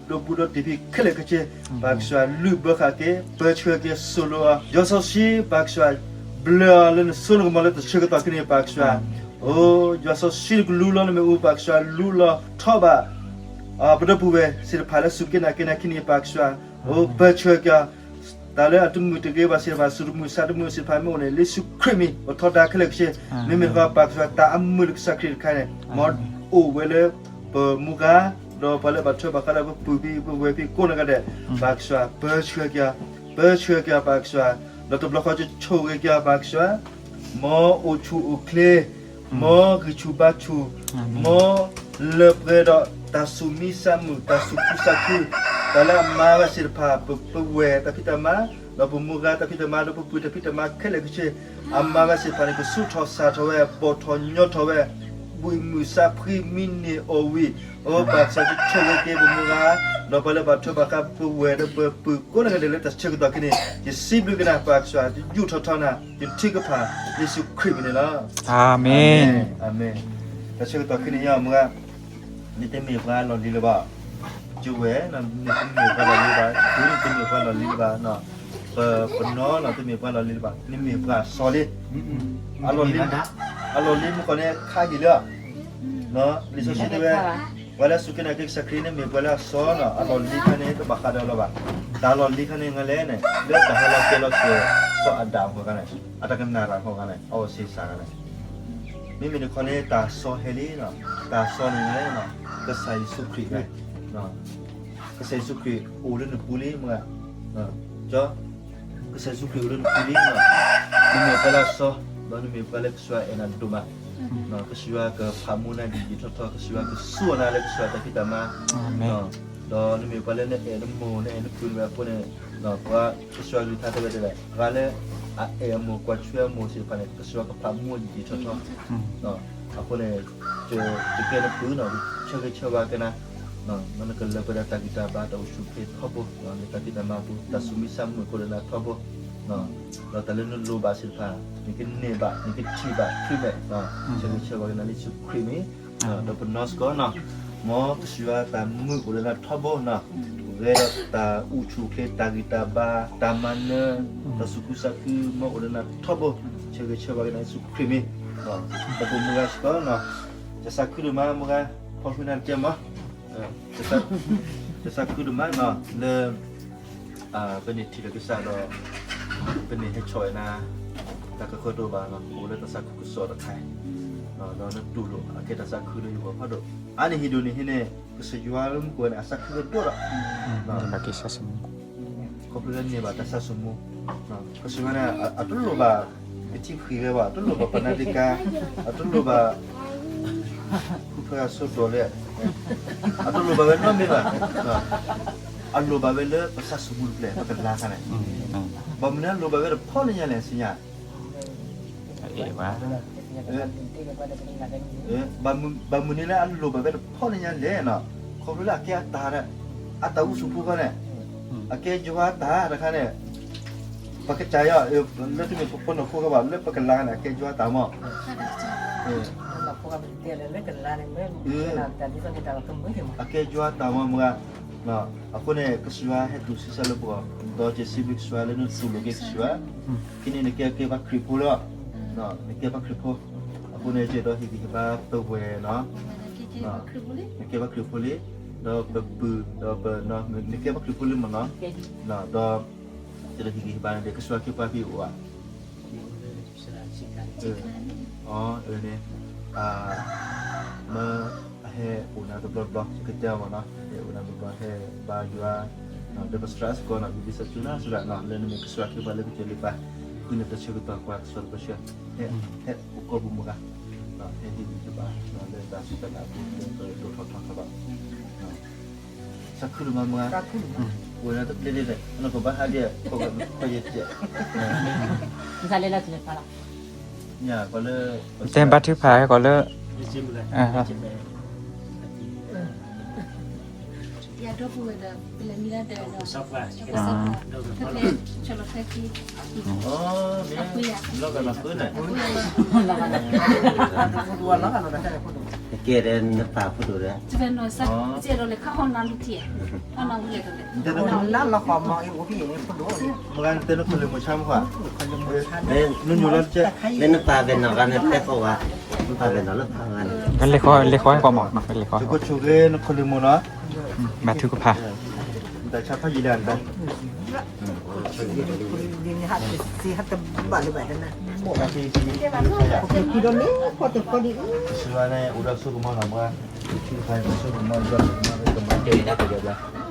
ဒီပုၢ်ဒီတံၤဖံးခဲလၢာ်ခဲဆ့, ပၢ်ကစၢ်လုၢ်ဘၢဃာ်က့ၤ, ပၢဆှၢက့ၤ, စိာ်လိာ်အီၤ, ယွၤစီဆှံပၢ်ကစၢ်, ဘျၢအီၤလၢနစိနကမီၤလၢတၢ်ဆၢကတီၢ်ခဲအံၤန့ၣ် ပၢ်ကစၢ်, အိ ယွၤစီဆှံနကလူလီၤနမ့ၣ်အူပၢ်ကစၢ်, လူလီၤထီဘၣ် ပဒီပုၢ်ဝဲၢ်သ့ၣ်တဖၣ်လၢစူၢ်က့ၤနာ်က့ၤနၤခဲအံၤန့ၣ် ပၢ်ကစၢ်, အိ ပၢဆှၢက့ၤအီၤ, တၢ်လၢအတမုာ်တဂ့ၤဘၣ်သ့ၣ်တဖၣ်, စူၢ်တမုာ်သးတမုာ်သ့ၣ်တဖၣ်မ့ၢ်အိၣ်န့ၣ်, လၢယ့ၣ်ၡူးခရံာ်မံၤ အိးထီဒါခဲလၢာ်ခဲဆ့, မ့မ့ၢ်တခီပၢ်ကစၢ် တၢ်အမုာ်လၢကစၢ်ခရံာ်တခါန့ၣ်, မ်အအိၣ်ဝဲလၢပမူဂၤ, ဒီးပှၤလၢဘၣ်ထွဲဘၣ်ဃးဒီးပပုၢ်ဖံပဝဲၢ်ဖံကိးဂၤဒဲး, ပၢ်ကစၢ် ပၢဆှၢက့ၤအီၤ, ပၢဆှၢက့ၤအီၤပၢ်ကစၢ်, ဒီးတဘျီဃီဆိၣ်ဂ့ၤက့ၤအီၤပၢ်ကစၢ်, မ်အအိၣ်ဆူၣ်အိၣ်ချ့, မ်အဂံၢ်ဆူၣ်ဘါဆူၣ်, မ်အလၢပှဲၤဒီးတၢ်သူၣ်မံသးမုာ်, တၢ်သူၣ်ခုသးခု, တၢ်လၢအမၤဝဲသ့ၣ်တဖၣ်, ပဝဲၢ်တၢ်ဖံးတၢ်မၤ, ဒီးပမူဂၤတၢ်ဖံးတၢ်မၤ, ဒီးပပုၢ်တၢ်ဖံးတၢ်မၤခဲလၢာ်ခဲဆ့, အမၤဝဲသ့ၣ်တဖၣ်န့ၣ် ကဆူးထီၣ်စၢ်ထီၣ်ဝဲ, ဘီၣ်ထီၣ်ညီထီၣ်ဝဲ, ဘှံးမုၢ်သးဖှံမံန့ၢ်အီၣ်ဝံၤ, အိ ပၢ်ကစၢ် ဆိၣ်ဂ့ၤက့ၤပမူဂၤ, ဒီးပှၤလၢဘၣ်ထွဲဘၣ်ဃးပဝဲၢ်ဒီးပပုၢ်ကိးဂၤဒဲးလၢတၢ်ဆၢကတီၢ်ခဲအံၤန့ၣ်, ယစံးဘျုးက့ၤနၤပၢ်ကစၢ်, ယူးထီၣ်ထီနၤ, ယထုကဖၣ်လၢယ့ၣ်ၡူးခရံာ်မံၤန့ၣ်လီၤ. အၤမ့ၣ်. အၤမ့ၣ်. တၢ်ဆၢကတီၢ်ခဲအံၤန့ၣ် မူဂၤ, နတမ့ၢ်ပှၤလီၢ်လံၤလၢၤဘၣ်, ကဝဲၢ်, နတမ့ၢ်ပှၤလီၢ်လံၤဘၣ်, နတမ့ၢ်ပှၤလီၢ်လံၤလၢၤဘၣ်, ပနီၤနီၤ တမ့ၢ်ပှၤလီၢ်လံၤလၢၤဘၣ်, နမ့ၢ်ပှၤစီၤလံ, အလီၢ်လံၤ, အလီၢ်လံၤမုၢ်ကီၢ်န့ၣ် ခးဟံၣ်လၢ, လံာ်စီဆှံတဲဝဲ, ပှၤလၢအစူၢ်က့ၤနာ်က့ၤကစၢ်ခရံာ် နမ့ၢ်ပှၤလၢအစီၤနီၤ, အလီၢ်လံၤခါန့ၣ် တဘၣ်ဃးဒီးလၢၤဘၣ်, တၢ်လီၢ်လံၤခါန့ၣ် ငါလဲၣ်န့ၣ်, လၢတၢ်ဟဲလီၤကဲလီၤစဲၤ စီၤအၤဒၣ်အဂီၢ်ခါန့ၣ်, အတၢ်ကနၣ်တၢ်အဂီၢ်ခါန့ၣ်, အအီၣ်ဆံးစၢ်ခါန့ၣ်, မ့မ့ၢ်တခီန့ၣ် တၢ်စီၤဟဲလံ, တၢ်စီၤန့ၣ် ကစၢ်ယ့ၣ်ၡူးခရံာ်, ကစၢ်ယ့ၣ်ၡူးခရံာ်အိၣ်လၢနပူၤလံမ့ၢ်ဧါ, ကစၢ်ယ့ၣ်ၡူးခရံာ်အိၣ်လၢနပူၤလံ, နမ့ၢ်ပှၤလၢအစီၤ, ဒီးနမ့ၢ်ပှၤလၢကစၢ်ယွၤအဲၣ်နၤဒိၣ်မး, ကစၢ်ယွၤကဖးမူနၤယံာ်ယံာ်ထီၣ်ထီၣ်, ကစၢ်ယွၤကစူၢ်အီၤနၤလၢကစၢ်ယွၤတၢ်ဖံးတၢ်မၤ, ဒီးနမ့ၢ်ပှၤလၢနအဲၣ်နမိၢ်နအဲၣ်နပုၢ်နဝဲၢ်အဃိန့ၣ်, ပှၤကစၢ်ယွၤကလုၢ်ကထါတဲဝဲဒၣ်, ပှၤလၢအအဲၣ်အမိၢ်ကွၢ်ထွဲအမိၢ်သ့ၣ်တဖၣ်န့ၣ် ကစၢ်ယွၤကဖးမူယံာ်ယံာ်ထီၣ်ထီၣ်, အဃိန့ၣ် ယကဲနပုၢ်နီၤ, ဆၢဂ့ၤဆၢဝါက့ၤနၤ, နကလၢပှဲၤဒီးတၢ်ဂံၢ်တၢ်ဘါတၢ်အိၣ်ဆူၣ်အိၣ်ချ့ထီဘိ, လၢတၢ်ဖံးတၢ်မၤအပူၤ တၢ်သူၣ်မံသးမုာ်အိၣ်ဒီးနၤထီဘိ, ဒီးတၢ်လၢနလိၣ်ဘၣ်သ့ၣ်တဖၣ် နကန့ၢ်ဘၣ် နကထံၣ်ဘၣ် ဖုမဲာ်, ဆၢဂ့ၤဆၢဝါက့ၤနၤလၢယ့ၣ်ၡူးခရံာ်မံၤ, ဒီးပနီၢ်စ့ၢ်ကီးနီၤ, မ်ကစၢ်ယွၤတၢ်မုာ်အိၣ်ဒီးနၤထီဘိနီၤ, ဂဲၤဒီးတၢ်အိၣ်ဆူၣ်အိၣ်ချ့ တၢ်ဂံၢ်တၢ်ဘါ တၢ်မၤနၢၤ တၢ်သူၣ်ခုသးခု မ်အိၣ်ဒီးနၤထီဘိ, ဆၢဂ့ၤဆၢဝါက့ၤနၤလၢယ့ၣ်ၡူးခရံာ်မံၤ, ဒီးပမုၢ်ဂၤစ့ၢ်ကီးနီၤ, ကစၢ်ခုဒိၣ်မးမုၢ်ဂၤ, ဖီၣ်ဃုာ်နၤတကဲမး, ကစၢ်ခုဒိၣ်မးနီၤ, လၢ ပန့ၢ်ထံၣ်လိာ်ကစၢ်ဒီး ပန့ၢ်ဟဲဆီၣ်ဝဲနၤ, တၢ်ကဃၢတအိၣ်ဘၣ်နီၤ, အိၣ်လၢတၢ်သးခုကစီၣ်တခါ, ဒီးနတူၢ်လိာ်အကဲတၢ်သးခုလၢယဂီၢ်ဖးဒိၣ်, အါန့ၢ်ဟံၣ်ဒိၣ်န့ၣ်ဟံးန့ၣ် ကစၢ်ယွၤလၢမူခိၣ်န့ၣ် အသးခုကဒိၣ်ဒီး ခီဖျိလၢန့ၢ်ဘၣ်တၢ်သးစူၤမူ, ကစၢ်ယွၤန့ၣ် အတလိၣ်ဘၣ် ကထံၣ်ဃံးဝဲဘၣ်, အတလိၣ်ဘၣ်ပနၢ်ဒ့ကါ, အတလိၣ်ဘၣ် ဃုဖၢအဆိဒိၣ်လဲၣ်, အတလိၣ်ဘၣ်ဝဲနီတမံၤဘၣ်, အလိၣ်ဘၣ်ဝဲလၢပသးစူၤမူတဖျၢၣ် ပကလၤခါန့ၣ်, ဘၣ်မနုၤအလိၣ်ဘၣ်ဝဲတဖီန့ၣ်ညါလဲၣ် စံညါ ဘၣ်မနုၤလၢအလိၣ်ဘၣ်ဝဲတဖီန့ၣ်ညါလဲၣ်နီၤ, ခီဖျိလၢအကဲအတၢ်ဒီး အတၢ်အိၣ်ဆူၣ်ဖိခီန့ၣ်, အကဲယွၤအတၢ်တခါန့ၣ်, ပကစၢ်ယွၤ, လၢတမ့ၢ်ပနီၢ်ခိဂၤဘၣ် လၢပကလၤန့ၣ် အကဲယွၤအတၢ်မး, အကဲယွၤအတၢ်မးမုၢ်ဂၤ, အဃိန့ၣ် ကစၢ်ယွၤဟဲတူၢ်ဆံးစၢ်လၢပဂီၢ်, ဒီးယစံးဘျုးကစၢ်ယွၤလၢနတူၢ်လိာ်က့ၤကစၢ်ယွၤ, ဖဲန့ၣ်နကဲက့ၤပှၤခရံာ်ဖိလီၤ, နကဲပှၤခရံာ်ဖိ, အဃိန့ၣ် ယအဲၣ်ဒိးဟ့ၣ်ဂံၢ်ဟ့ၣ်ဘါပဝဲနီၤ, နကဲပှၤခရံာ်ဖိလံ, ဒီးပပုၢ် ဒီးပ နကဲပှၤခရံာ်ဖိလံမ့ၢ်နီၤ, ဒီး ယအဲၣ်ဒိးဟ့ၣ်ဂံၢ်ဟ့ၣ်ဘါန့ၣ် ကစၢ်ယွၤခ့ပှၤဖဲအိၣ်ဧါ အန့ၣ် မ့ၢ်အဟဲအိၣ်နၤတဘျီဘျီ ယကတဲအီၤမ့ၢ်နီၤ, ဟဲအိၣ်နၤတဘျီဘျီ ဟဲဘါယွၤ, ဒီးပသရၣ်စ့ၢ်ကီးနီၤ ဘံဘံသးစူၤနီၤ သရၣ်နီၤ လၢနမ့ၢ်ကစၢ်ယွၤခ့ပှၤလၢကစၢ်လံပၢ်, ဃုနတၢ်ဆၢကတီၢ်ကွၢ်ကစီဒီးပဆှၢ, ဟဲအိၣ်ကိးပူၤမုၢ်ဂၤ, ဟဲဟ့ၣ်ဂံၢ်ဟ့ၣ်ဘါ လၢတၢ်စူၢ်တၢ်နာ်အပူၤ လၢပဒိၣ်ထီၣ်ထီထီၣ်ဘၣ် သးခုဒိၣ်မးမုၢ်ဂၤ, အိၣ်နၤတဘျီဘျီဒီး နကဘၣ်ဟးဒံး ခိၣ်ယဲၢ်, မုၢ်ဂၤလဲၤလၢ်လၢ်လီၤ, တဲဘါထုကဖၣ်ဟဲကီးလၢ ယၤဒီပုၢ်ဝဲၢ်ဒီး ပလဲၤမံလၢဒၢးဒီး ပကစၢ်ပှၤ ဖဲဖဲ ဆီလီၤဖဲခံ လီၤဂာ်လီၤဃုန့ၣ် ကဲဒဲးနပာ်ဖိဒိၣ်ဒီး တဖဲနီၤစဲးဒီးလဲၤခီၣ်ဟီၣ်နါမံၤထံၣ်, ဟီၣ်နါဝံၤလဲၤဒီးလဲၤ နလီၤဃီမီၤအံၤအိၣ်ဖဲအံၤန့ၣ်ဖိဒိၣ်န့ၣ် မုၢ်ဂၤနတဲနခိၣ်လၢမိၤဆါမ့ၢ်ဧါ, နညိလီၤတကဲ, လၢနပာ်ပဲာ်နီၣ်ဂၤန့ၣ် တဲဃီဝဲ, နပာ်ပဲာ်နီၣ်လၢပာ်ဂၤန့ၣ် လဲၤဃီလဲၤဃီဟဲကီးမး လဲၤဃီ ဆိကဆိက့နခိၣ်လၢမိၤနီၤ, ဘါထုကဖၣ် တၢ်ဆါဖးယံာ်လၢနတၢ် ကစၢ်ယွၤန့ၣ် အိၣ်ဒီးစိကမီၤလီၤမး, ကစၢ်ယွၤန့ၣ် အိၣ်ဒီးစိကမီၤလီၤမး ကမၤကဲတၢ်ကယဲၢ်ဘျါ ခ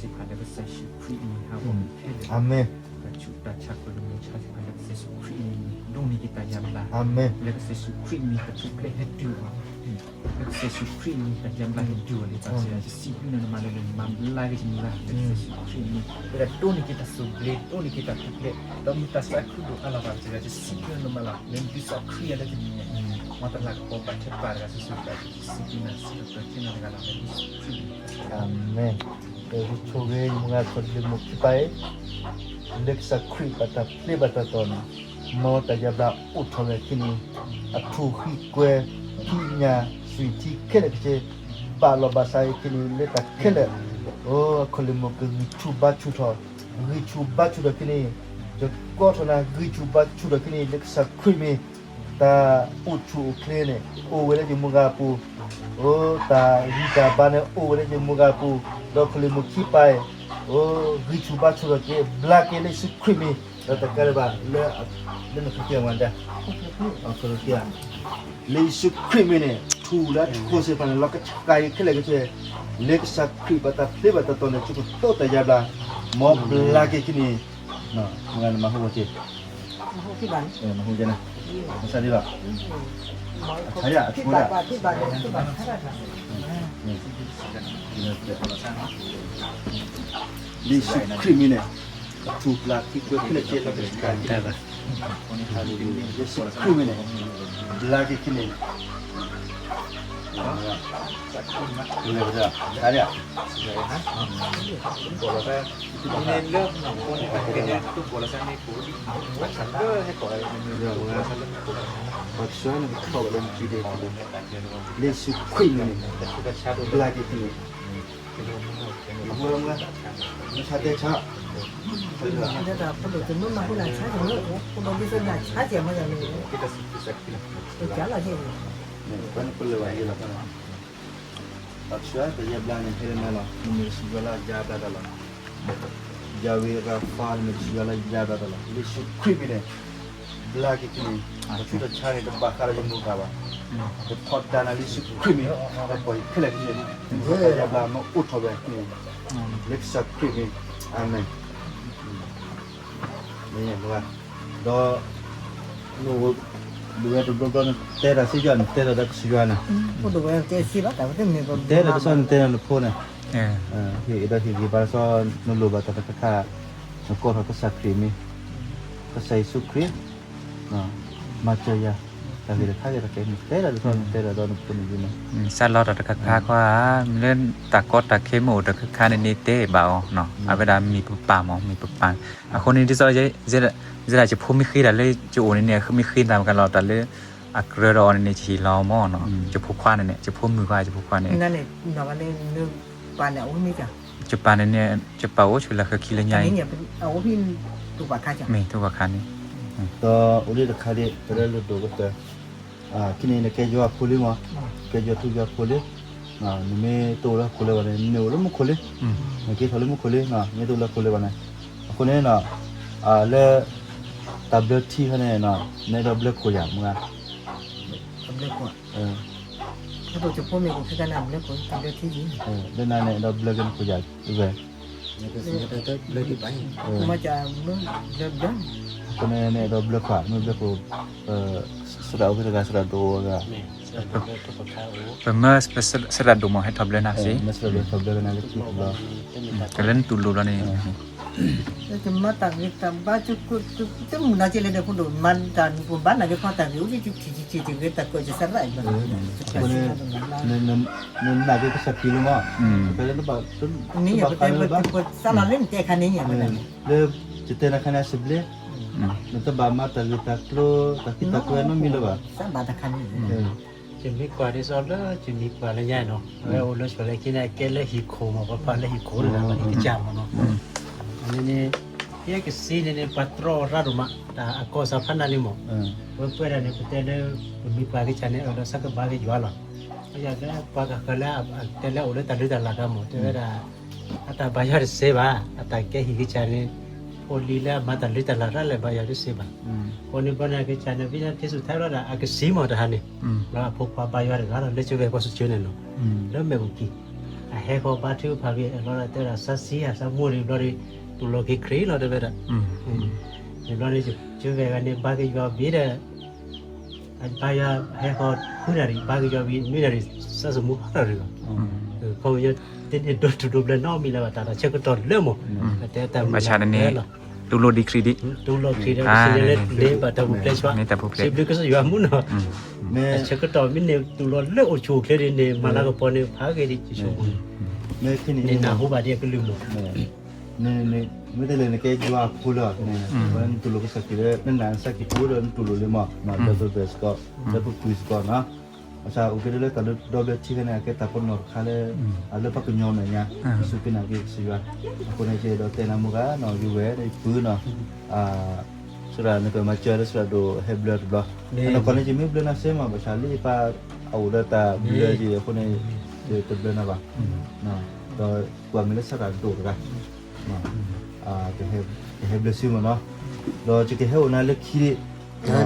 ီလ့ၣ်မိၤဆါစံးဖးလၢကစၢ်ယ့ၣ်ၡူးခရံာ်အမံၤဟးဂီၤခဲလၢာ်, အၤမ့ၣ်, တၢ်ဆူးတၢ်ဆါခီလ့ၣ်မိၤဆါစံးဖးလၢကစၢ်ယ့ၣ်ၡူးခရံာ်အမံၤန့ၣ် ဒိးန့ၢ်က့ၤတၢ်ယါဘျါ, အၤမ့ၣ်, လၢကစၢ်ယ့ၣ်ၡူးခရံာ်အမံၤ တၢ်ထူၣ်ဖျဲးဟဲတုၤအီၤ, လၢကစၢ်ယ့ၣ်ၡူးခရံာ်အမံၤ တၢ်ယါဘျါဟဲတုၤအီၤလံ ဘၣ်ဆၣ်ယစံးဘျုးနၤနမၤလၢလၢနမၤဘျါက့ၤယမုၢ်ဂၤ လၢကစၢ်ယ့ၣ်ၡူးခရံာ်အမံၤ ပဒိးန့ၢ်က့ၤတၢ်ဆိၣ်ဘျ့ ဒိးန့ၢ်က့ၤတၢ်ထူၣ်ဖျဲး ဒီးမ့ၢ်တၢ်စးခုဒိၣ်အါလီၤဘၣ်ဆၣ် ယစံးဘျုးနမၤလီၤ လၢဒုးစီၤခရံာ်အလၢတနံၤညါ မ်တလၤကပီၤဘၣ်ထဲပၢ်တဂၤစုာ်စုာ်တဂၤ ယစံးဘျုးနၤစံးထီၣ်ပတြၢၤက့ၤနၤတဂၤလီၤ လၢယ့ၣ်ၡူးခရံာ်အမံၤ အၤမ့ၣ်, ပဆိၣ်ဂ့ၤမုၢ်ဂၤခီလ့ၣ်မိၤခံပၤအံၤ, လၢကစၢ်ခရံာ်ဘၣ်တၢ်ပျဲဘၣ်တၢ်တီၢ်န့ၣ်, မ်တၢ်ယါဘျါအိၣ်ထီၣ်ဝဲအခံန့ၣ်, အထူၣ်ဃံကွဲ ထံၣ်ညၣ် သွံၣ်ထံခဲလၢာ်ကစ့, ဘၣ်လီၤဘၣ်စးအံၤအခံန့ၣ် လၢတၢ်ခဲလၢာ်, အိ ခီလ့ၣ်မိၤကဂံၢ်ဆူၣ်ဘါဆူၣ်ထီၣ်, ဂံၢ်ဆူၣ်ဘါဆူၣ်ထီၣ်အခံန့ၣ်, ယကိးထီၣ်နၤ ဂံၢ်ဆူၣ်ဘါဆူၣ်ထီၣ်အခံန့ၣ် လၢကစၢ်ခရံာ်အမံၤ တၢ်အိၣ်ဆူၣ်အိၣ်ချ့န့ၣ် အိၣ်ဝဲလၢယမုၢ်ဂၤအပူၤ, အိ တၢ်ဂံၢ်တၢ်ဘါန့ၣ် အိၣ်ဝဲလၢယမုၢ်ဂၤအပူၤ, ဒီးခီလ့ၣ်မိၤခံပၤအံၤ, အိ ဂံၢ်ဆူၣ်ဘါဆူၣ်ထီၣ်က့ၤ ဘျါက့ၤလၢယ့ၣ်ၡူးခရံာ်အမံၤ, ဒီးတကးဒံးဘၣ်လၢ လၢနဃ့ကညးဝဲဒၣ်, လၢယ့ၣ်ၡူးခရံာ်အမံၤန့ၣ် ထူၣ်လၢအထူၣ်ဃီစ့ၢ်ကီးန့ၣ် လီၤကဆှးက့ၤခဲလၢာ်ကဆ့, လၢကစၢ်ခရံာ်ဘၣ်တၢ်ပျဲဘၣ်တၢ်တီၢ်န့ၣ် ဆူကတိၤတၢ်ယါဘျါ, မ်ဘျါက့ၤအခံန့ၣ်, မုၢ်ဂၤနမၤဟူဝဲက့ၤ, မၤဟူက့ၤ, မၤဟူက့ၤန့ၣ်, မၤဆါဒံးဘၣ်, အဆါယၤအဆိဒၣ်, လၢယ့ၣ်ၡူးခရံာ်အမံၤန့ၣ်, အထူၣ်ပျၢ်ခံကွဲဖဲလဲၣ်က့ၤလီၤကဆှးက့ၤ, လၢယ့ၣ်ၡူးခရံာ်အမံၤန့ၣ်, ဘျါက့ၤအခံန့ၣ် လၢယ့ၣ်ၡူးခရံာ်အမံၤန့ၣ်, ဘျါက့ၤအခံန့ၣ်, မုၢ်ဂၤ, မုၢ်ဂၤ, မုၢ်ဆါတဲဆါ, ဖိဒိၣ်တမုၣ်မၤဟူလၢဆါက့ၤမ့ၢ်, ဖိဒိၣ်ဒ်သိးနဆါက့ၤမ့ၢ်ယၤန့ၣ်, ကလီၤဟ့ၣ်, ပှၤနပလၢၢ်ဘၣ်ယဲလီၤ, ဘၣ်ဆၣ်တၢ်ယါဘျါန့ၣ် ဟဲလၢနၤလီၤ, နမ့ၢ်ကစၢ်ယွၤလၢအယါဘျါတၢ်လီၤ, ယၤဝဲရၤဖါ နမ့ၢ်ကစၢ်ယွၤလၢအယါဘျါတၢ်လီၤ, လၢယ့ၣ်ၡူးခရံာ်အမံၤန့ၣ်, ဘျါက့ၤအခံန့ၣ်, တၢ်ဆူးတၢ်ဆါန့ၣ် တဘၣ်ဃးဒီးယမိၢ်ပၢ်ဘၣ်, ပထီဒါနၤလၢယ့ၣ်ၡူးခရံာ်အမံၤ, ပှၤပိာ်ယခဲလၢာ်ခဲဆ့, တၢ်ယါဘျါမ့ၢ်အိၣ်ထီၣ်ဝဲအခံန့ၣ်, လၢကစၢ်ခရံာ်အမံၤ, အၤမ့ၣ်. မ့ၢ်မုၢ်ဂၤ, ဒီး နအိၣ်ဒံးဝဲတဘျီဘျီ နတဲတၢ်စ့ၢ်ကီး နတဲတၢ်ဒီးကစၢ်ယွၤန့ၣ်, တဲတၢ်တဆီ နတဲတၢ်နဖိန့ၣ်, ဟ့ၣ်ဒီးဟ့ၣ်ဂံၢ်ဘါတဆီ နလိၣ်ဘၣ်တၢ်တခါခါ, နကိးထီၣ်ကစၢ်ခရံာ်အမံၤ, ကစၢ်ယ့ၣ်ၡူးခရံာ် မၤစၢၤယၤ, တၢ်ဂ့ၢ်တခါဂ့ၤတကဲမ့ၢ်တဲလၢတထီၣ်တဲလၢဒီးနဖိန့ၣ်ယုၢ်မး, စးလီၤတၢ်တခါခါဧါ, လၢတၢ်ကီတၢ်ခဲမ့ၢ်အိၣ်တခါခါန့ၣ်န့ၣ်တဲဘၣ်အီၤနီၤ, အဝဲဒၣ်မ့ၢ်ပပၢ်မး မ့ၢ်ပပၢ်, အဃိန့ၣ်ဒ်သိး ယဲဒၣ်ယဖိမ့ၢ်ဃ့တၢ်လၢယအိၣ်န့ၣ်န့ၣ် မ့ၢ်ဃ့တၢ်မ့ၢ်ကလီၤတၢ်လၢ အကြၢးဒီးအီၤန့ၣ်န့ၣ် ယဟ့ၣ်လီၤမးနီၤ, ယဖိခွါန့ၣ်န့ၣ် ယဖိမုၣ်ခွါ ယဖိခွါန့ၣ် ယပၢ်န့ၣ်န့ၣ် ယပၢ်အိၣ်ဆိးလၢဃၢၤခံလၢညါအံၤ, မ့ၢ်ထူဘၣ်ခါန့ၣ်, ဒီးအိၣ်လၢတခါဒ် ပတဲလၢဒိၣ်ကတၢၢ် ခံန့ၣ်နကဲယွၤအဖိလံမး, ကဲယွၤထူယွၤဖိလံ, နမ့ၢ်တအိၣ်လၢဟီၣ်ခိၣ်လၢၤဘၣ်န့ၣ် နအိၣ်လၢမူခိၣ်လံ, နက့ၤထီၣ်လၢမူခိၣ်လံ, မ့ၢ်တအိၣ်လၢဟီၣ်ခိၣ်လၢၤဘၣ်န့ၣ်, အဃိန့ၣ် လၢ တၢ်ဘျၢထံခါန့ၣ် နအဲၣ်ဒိးဘျၢခိၣ်ယၤမ့ၢ်ဧါ, လၢနၤန့ၣ်အဲၣ်ဒိးဘျၢက့ၤနခိၣ်ယၤဝဲ အဃိန့ၣ် နအဲၣ်ဒိးဘျၢခွါ မ့ၢ်ဘျၢခိၣ် သရၣ်အိၣ်ဖဲတဂၤ သရၣ်ဒိၣ်အိၣ်တဂၤ, ပမၢသရၣ်ဒိၣ်မး ဟဲထီၣ်ဘျၢနၤစ့ၢ်, မၢသရၣ်ဒိၣ်ဟဲထီၣ်ဘျၢကနၤလၢခံတဘျီ, ကလၢနတူၢ်လိာ်ဘျီန့ၣ် ယမၤတၢ်ဂ့ၤတၢ်ဘါ တမုၢ်နၤက့လဲၣ်ဒီးဖိဒိၣ် မၤတၢ်ပဘၣ်နာ်က့ၤဖီတၢ်ဂ့ၤ အိၣ်က့ၤက့ၤက့ၤက့ၤ တဂ့ၤတၢ်ကီၢ်ကစၢ်ရၣ်အံၤဘၣ်, နနာ်က့ၤကစၢ်ခရံာ်လီၤမး, ဖဲလၢနဘၣ် နဘၣ်ဃးလၢဘၣ် စးလီၤလၢနတဲခါန့ၣ်ညါ လၢယတဲနၤခါန့ၣ်အစဘျ့, နတဘၣ်မၤတၢ်ဂ့ၤတၢ်ကျိၤ တၢ်ဖံးတၢ်ကျိၤနီတမံၤလၢၤဘၣ်, စးဘၣ်တခါန့ၣ် ယမံၤကွၢ်ဒ်သိးလၢ ယမံၤကွၢ်လၢညါနီၤ အဝဲအိၣ်လၢဆီၣ်လၢခံန့ၣ် အကဲလၢဟံၣ်ခိၣ်မး ပှၤဖးလၢဟံၣ်ခိၣ်တဂၤဘၣ် ဟံၣ်ကစၢ်မးနီၤ, အန့ၣ်န့ၣ် ယဲကစံးန့ၣ်န့ၣ် ပှၤတြီအီၤရၣ်ဒိၣ်မး တၢ်အကီၢ်စးဖးနၤလံမး, ဝဲပှဲၤဒၣ်န့ၣ် ပတဲလၢ ပမံၤပှၢ်ကစၢ်န့ၣ် အၢၣ်လီၤဆၢကဘၣ်က့ၤယွၤလီၤ, ပှၤကဃၢၤလၢတဲလၢအအိၣ်လၢတၢ်လုၢ်တၢ်လၢ်တၢ်မး တဲဝဲဒၣ် အတၢ်ဘါယွၤတစ့ဘၣ် အတၢ်ကဲဟံၣ်ကစၢ်န့ၣ် ဖိလံၤလၢအမၤတၢ်လုၢ်တၢ်လၢ်တၢ်လဲၤဘါယွၤတစ့ဘၣ်, အဃိန့ၣ်ဘျီန့ၣ် ကစၢ်န့ၣ် ဝိညာဉ်ထေးဆူၣ်ထဲလီၤဒၣ် အကစံးမးတဟါန့ၣ်, လၢအဖိခွါဘါယွၤတဂၤလီၤ လၢကဝဲၤကွၢ်စိကၠၢန့ၣ်နီၤ, လၢမဲာ်အိၣ်ကံၢ်, အဟဲဃီၤဘါထုကဖၣ်က့ၤ အလီၤဒၣ်တဲဒၣ် စးစံယၤ စးမိၢ်န့ၣ်ဘျီဒီး တူၢ်လိာ်က့ၤခရံာ်လီၤတဲဝဲဒၣ်, န့ၣ်ဘျီန့ၣ် ကဝဲၤဂၤန့ၣ် ဘါက့ၤယွၤဘ့ၣ်ဒီး ဘါယွၤဟဲဃီၤဃုနၣ်ရံၣ် ဘါက့ၤယွၤဘ့ၣ် နွံနၣ်ရံၣ် စးစမူဟီၣ်တၢ်ရံၣ်လီၤ, ခီပညီ တန့ၢ်ဒိၣ်ထူၣ်ဒိၣ်ဘျၢနီတမံၤလၢၤဘၣ် တၢ်လီၤဆၢကတီၢ်လၢမး, တဲတၢ်မုၢ်လၢ်လီၤ, တူၢ်လိာ်ဒံးခရံာ်ဒံး, တူၢ်လိာ်ခရံာ်ဒီး ကစၢ်ယွၤလၢန့ၢ်ဘၣ်တၢ်ပူၤဖျဲးဆှါ, စံးဘျုးကစၢ်ယွၤမုၢ်နီၤ, တၢ်ဆၢကတီၢ်မ့ၢ်န့ၢ်တူၢ်လိာ်လၢအိၣ်ဆူၣ်အိၣ်ချ့ဒ်န့ၣ် မၤလၤကပီၤန့ၣ် ဖးဂ့ၤဒံးယဆိကမိၣ်, န့ၣ်နၢ်ဟူဘၣ်ဒံးအကလုၢ်မး မ့ၢ်တဲလဲၣ်နကဲယွၤအဖိလၢအီၤန့ၣ်, နတူၢ်လိာ်ကစၢ်ခရံာ်လၢ နနာ်နစၢ်ကံၢ်ပူၤဒီးနတူၢ်လိာ်လံမး, လၢပဘၢၣ်စ့ၢ်ကီး, လၢပပှ့ၤစ့ၢ်ကီးနီၤ, ဘၣ်ဆၣ်အိၣ်က့ၤဒ်လၢတၢ်ဒီဘျၢထံခါန့ၣ် အကဲတၢ်ပနီၣ်တခါလၢ အလၢပှၤကညီမဲာ်ညါ, ပစူၢ်က့ၤနာ်က့ၤကစၢ်ယွၤ, အဃိန့ၣ် ယအဲၣ်ဒိးတဲနၤမုၢ်ဂၤနီၤ ယဝဲၢ်ဒီးယပုၢ်နီၤ, စရၣ်နကမၤစၢၤလၢစရၣ်ဒိၣ်ဟဲဘျၢတဘျီ, အနီၢ်ကီၢ်န့ၣ် ယမ့ၢ်ဘျၢနၤစ့မး ဘၣ်ဆၣ်လၢယပၢ်အအိၣ်ဒီးတၢ်ဘျၢယၤအဃိန့ၣ် ယတဘျၢနၤဘၣ်, ဒီးကွၢ်မ့ၢ်လၢစရၣ်ဒိၣ်တဂၤ ကဟဲဘျၢစ့ၢ်မးနီၤ, ဒီးယကဟဲအိၣ်နၤလၢခံ, ယကဟဲအိၣ်နၤ,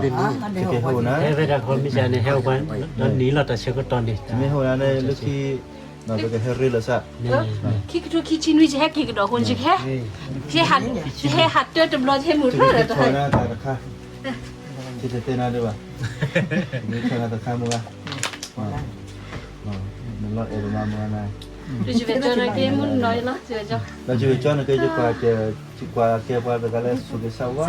ဟဲဝဲဒၣ်ခီမ့ၢ်စ့ၢ်န့ၣ် ဟဲအိၣ်ပှၤ, ဒီးနံၤလီၤတၢ်ဆၢကတီၢ်န့ၣ်, ယမ့ၢ်ဟဲအိၣ်နၤလၢခံ, ဒီးပကဟဲရ့လိာ်သး, ခံကထိခံဆံနွံ ယဟဲက့ၤကဒီးအဃိန့ၣ် ယကဟဲ, ယဟဲဟးတၢတဘျီ ယဟဲမုာ်ရၢၢ်ဒီးတဟါ, ယတတဲနၤဒံးဘၣ်, ယမ့ၢ်ဆီၣ်နၤတခါမုၢ်ဂၤ နလီၤအဲၣ်ဒိးမၤမုၢ်ဂၤနၤ, ဒီးယဝဲၢ်ကၠီန့ၣ်က့ ယကွၢ်, ယကွၢ်ကဲပှၤတဂၤလၢဆိၣ်ဂ့ၤသးဝါ,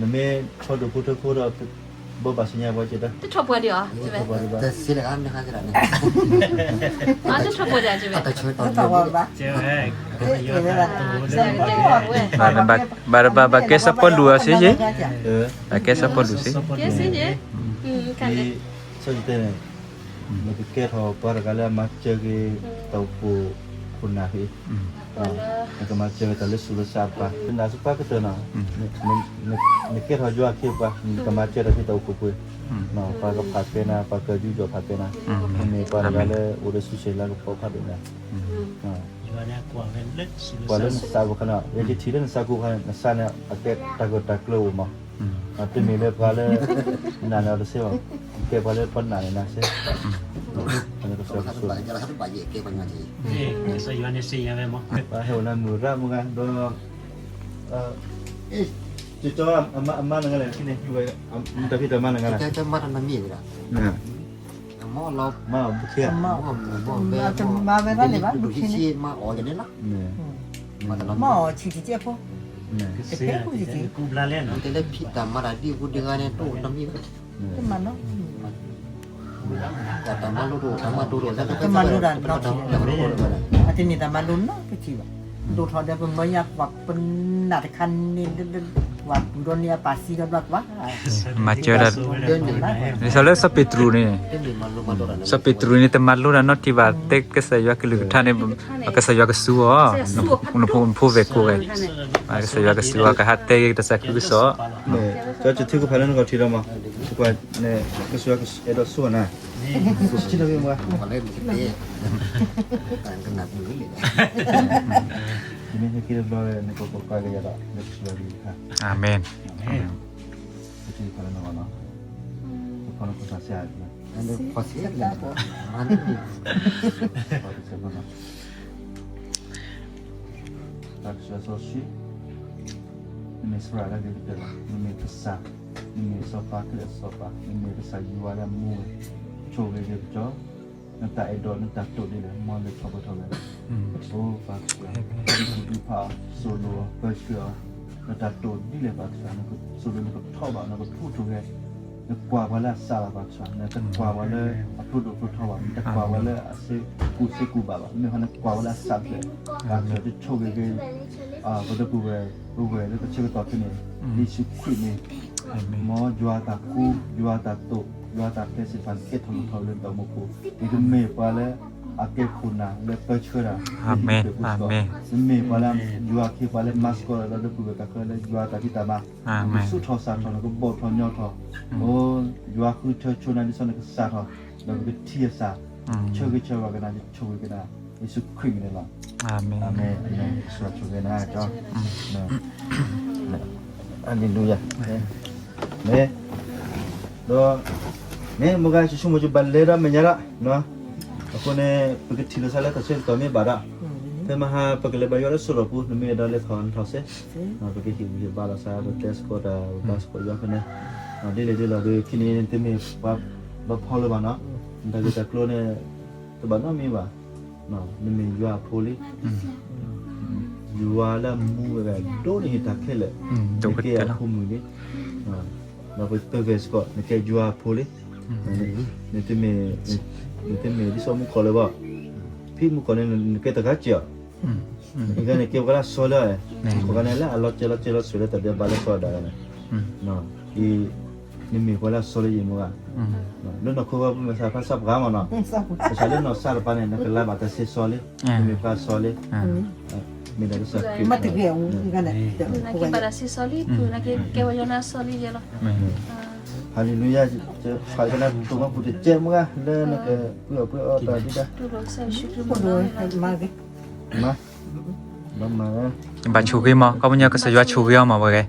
နမ့ၢ်ထီၣ်ဒိၣ်ဖိထၢဖိဒီး ဘိးဘၣ်ဆူညါပှၤက့ၤတၢ်, တထီၣ်ပှၤဒံးအီၤ, တထီၣ်ပှၤဒံးအီၤ, ဘၣ်တဘၣ်ဘၣ်ကဲစၢဖီလူၤအီၤစ့, ဘၣ်ကဲစၢဖီလူၤစ့, ဆၢကတဲန့ၣ်, နကကဲထီၣ်ပှၤတဂၤလၢအမၤစၢၤက့ၤ တၢ်အိၣ်ဖှိၣ်ခိၣ်နၢ်ဖဲ, နကမၤစၢၤက့ၤတၢ်လၢဆူးလၢစးပှၤ, နနာ်စ့ၢ်ပှၤကတၢၢ်နီၤ, နကဲထီၣ်ယွၤအခ့အပှၤ, နကမၤစၢၤတၢ်ဖဲတၢ်အိၣ်ဖှိၣ်ပူၤ, ပှၤကဖးကဲနၤ, ပှၤကယူးယီၣ်ဖးကဲနၤ, နမ့ၢ်ပှၤတဂၤလၢအိၣ်ဒီးဆူၣ်ဆ့ၣ်လၤကပီၤဖးဒိၣ်ညါ ပှၤလၢနစးပူၤခါန့ၣ်, ယကထံၣ်လၢနစးပူၤခါန့ၣ် နစးန့ၣ် အကဲတၢ်ဂၢၢ်တၢ်ကျၢၤအိၣ်မး, တမ့ၢ်လၢပှၤလၢ နာ်န့ၢ်အီၤတသ့ဘၣ်, ကဲပှၤလၢပှၤနာ်န့ၢ်နၤစ့ၢ်, ကစၢ်ယွၤန့ၣ် ပှၤဟဲအိၣ်နၤမုၢ်ရၣ်မုၢ်ဂၤဒီး ကၠီ အမါနဂၤလဲၣ် ဖဲန့ၣ် မတၤဖံးတၢ်မါနဂၤလဲၣ်, မါအီၤဘုခ့, မါအီၤဘုခ့, မါအီၤဆံးတကဲဖိ, တဖဲကူစံးက့ တလဲဖံးတၢ်မၤတၢ်ဒ်အပူၤဒ်ဂၤန့ၣ် တအိၣ်နီတမံၤဘၣ်, တမၤနီတမံၤဘၣ်, တၢ်မၤလိတအိၣ် တၢ်မၤလိတအိၣ် တၢ်မၤလိတအိၣ် အတန့ၢ်တၢ်မၤလိနီတထံၣ်ဘၣ်, ဒိၣ်ထီၣ်ဒီးပမၢယါကွၢ်ပနၢ်တခါန့ၣ် ကွၢ်တူၢ်ဒီးန့ၢ်အပၢ်စံးဒီးဘျီကွၢ် မၤစၢၤဒၣ် ဒ်သိးလၢစီၤပ့းတရူးန့ၣ် စီၤပ့းတရူးန့ၣ် တမၤလိတၢ်နီတထံၣ်ဘၣ် တဲကစၢ်ယွၤကလုၢ်ကထါန့ၣ် ကစၢ်ယွၤကစူၤအီၤ, နဖိမ့ၢ်ဖိဝဲၢ်ကိးဂၤ, ကစၢ်ယွၤကစူၤအီၤ ကဟးတဲက့ၤတၢ်သးခုကစီၣ်, ကၠီကထံကဖးလၢနဂီၢ်ထံးဒီးမး, ကွၢ်န့ၣ် ကစၢ်ယွၤအဲၣ်ဒိးစူၤအီၤနၤ, ကစၢ်ယွၤ ယမ့ၢ်ဟဲက့ၤတဘျီ နကကွၢ်က့ၤယၤဒီး လၢကစၢ်ယွၤကလုၢ်ကထါ, အၤမ့ၣ်, ကထံကဖးလၢနဂီၢ်နီၤ, ကဖီနခိၣ်သးစဲဧါ, ဖီစဲဧါ, တၢ်ကစၢ်စီဆှံ, နမ့ၢ်သရၣ်လၢအဂ့ၤကတၢၢ်လီၤ, နမ့ၢ်ကစၢ်, နမ့ၢ်စီၤပၤခဲလၢာ်စီၤပၤ, နမ့ၢ်ကစၢ်ယွၤလၢအမူဝဲ, ဆိၣ်ဂ့ၤက့ၤပကၠီ, နတၢ်အဲၣ်ဒိးနတၢ်တိာ်ဒ်လဲၣ် မ်နဆီၣ်ထွဲထီၣ်ဝဲ, အိပၢ်ကစၢ်, ဒုးဖးအီၤ, သိၣ်လိအီၤ, ပၢဆှၢအီၤ, နတၢ်တိာ်ဒ်လဲၣ်ပၢ်ကစၢ်, သိၣ်လိနကထီၣ်ဘၣ် နကထိၣ်ထိၣ်ဂဲၤ, နကွၢ်ပှၤလၢအစးလီၤပၢ်ကစၢ်, နတကွၢ်ပှၤလၢအဖျိဒိၣ်ဖျိထီဘၣ်, နတကွၢ်ပှၤလၢအစ့ကူစ့ကူဘၣ်ဘၣ်, မ့ၢ်ဟီနကွၢ်ပှၤလၢအစးတဖျၢၣ်, ပၢ်ကစၢ်တဆိၣ်ဂ့ၤက့ၤ ပဒီပုၢ်ဝဲၢ် ပုၢ်ဝဲၢ်လၢပဆၢကတီၢ်ဖဲန့ၣ်, လံာ်စီဆှံန့ၣ်, မ်ယွၤအတၢ်ဃူ, ယွၤအတၢ်တိာ်, ယွၤအတၢ်ကျဲးစံးတဖၣ်န့ၣ် ကဲထီၣ်လိၣ်ထီၣ်လၢနတၢ်အိၣ်မူပူၤ, နကမ့ၢ်ပှၤလၢအကဲခိၣ်နၢ်လၢပၢဆှၢတၢ်, နမ့ၢ်ပှၤလၢယွၤအခ့အပှၤလၢမၤသကိးဒီးဒီပုၢ်ဝဲၢ်ကဃၢလၢယွၤအတၢ်ဖံးတၢ်မၤ, နကဆူၣ်ထီၣ်စးထီၣ် နကဘီၣ်ထီၣ်ညီထီၣ်, အိ ယွၤဃုထၢဆိနၤဒ်သိးနကစးထီၣ်, ဒီးပကထံၣ်အစၢ်, ဆၢဂ့ၤဆၢဝါကနၤ ဆိၣ်ဂ့ၤကနၤ, ယ့ၣ်ၡူးခရံာ်မံၤန့ၣ်လီၤ. အၤမ့ၣ်, အၤမ့ၣ်, ယ့ၣ်ၡူးဆိၣ်ဂ့ၤနၤ, ဟါလ့လူယၤ, မ့ၢ်, ဒီး, မ့ၢ်မုၢ်ဂၤ ယဆိကမိၣ်ယဘၣ်လဲၤဒီးမဲာ်ညါလီၤ, အဃိန့ၣ် ပကထံၣ်လိာ်သးလၢတၢ်ဆၢကတီၢ်မ့ၢ်ဘၣ်ဒီး, ဖဲမဟါပကလဲၤဘါယွၤလၢစိၤလီၤပူၤ နမ့ၢ်အဲၣ်ဒိးလဲၤထီၣ်နထီၣ်စ့, ပကဟ့ၣ်ဂံၢ်ဟ့ၣ်ဘါလိာ်သး ပတဲသကိးတၢ် ပဘါသကိးယွၤဖဲန့ၣ်, ဒ်လဲၣ်ဒ်လဲၣ်ဒီး ခဲအံၤန့ၣ် တမ့ၢ်ပှၤဘၣ်ဖီလၢၤဘၣ်နီၤ, တၢ်ဂ့ၢ်တၢ်ကျိၤန့ၣ် တဘၣ်နီတမံၤဘၣ်, နမ့ၢ်ယွၤအဖိလံ, ယွၤလၢအမူဝဲဒိၣ်န့ၢ်တၢ်ခဲလၢာ်, နကဲအဖိမုၣ်လံ, ဒီးပသဂၢၢ်စ့ၢ်ကီး နကဲယွၤအဖိလံ, နတမ့ၢ်, နတမ့ၢ်ဒ်သိးမူကီၢ်လၢၤဘၣ်, ဖဲမူကီၢ်န့ၣ် နကဲတဂၤစ့ၢ်ကီး, အဂၤန့ၣ်ကဲပှၤလၢအစီလၢၤ, ပှၤဂၤန့ၣ်လၢအလီၤစဲၤလီၤစဲၤလီၤစဲၤလၢတၢ်ဒဲးဘးလၢစီၤအၤဒၣ်ဂၤန့ၣ်, အံၤ နမ့ၢ်ပှၤလၢအစီလၢၤယံၤမ့ၢ်ဧါ, လၢနီၢ်ခိဝဲပမ့ၢ်သးဖါဆၣ်ပှၤမ့ၢ်နီၤ, ကစၢ်လၢနီၢ်စၢ်တပၤန့ၣ် နကလါဘၣ်တၢ်စ့စီလံ, နမ့ၢ်ပှၤစီလံ, မ့ၢ်ဒၣ်ကစၢ်ခရံာ်, နကဘၣ်တၢ်စ့စီလံ, နကကဲဝဲယွၤလၢအစီလံယဲလီၤ, ဟါလ့လူယၤ, ဖးကနၣ်တိၢ်မီပူၤတကဲမ့ၢ်ဧါ လၢနကပှ့ၤအီၣ်ပှ့ၤအီတၢ်ဒံးဒၣ်, မ့ၢ် ဘၣ်ဆိၣ်ဂ့ၤမး ခီပညီကစၢ်ယွၤဆိၣ်ဂ့ၤအီၤမးဝဲဂ့ၤ,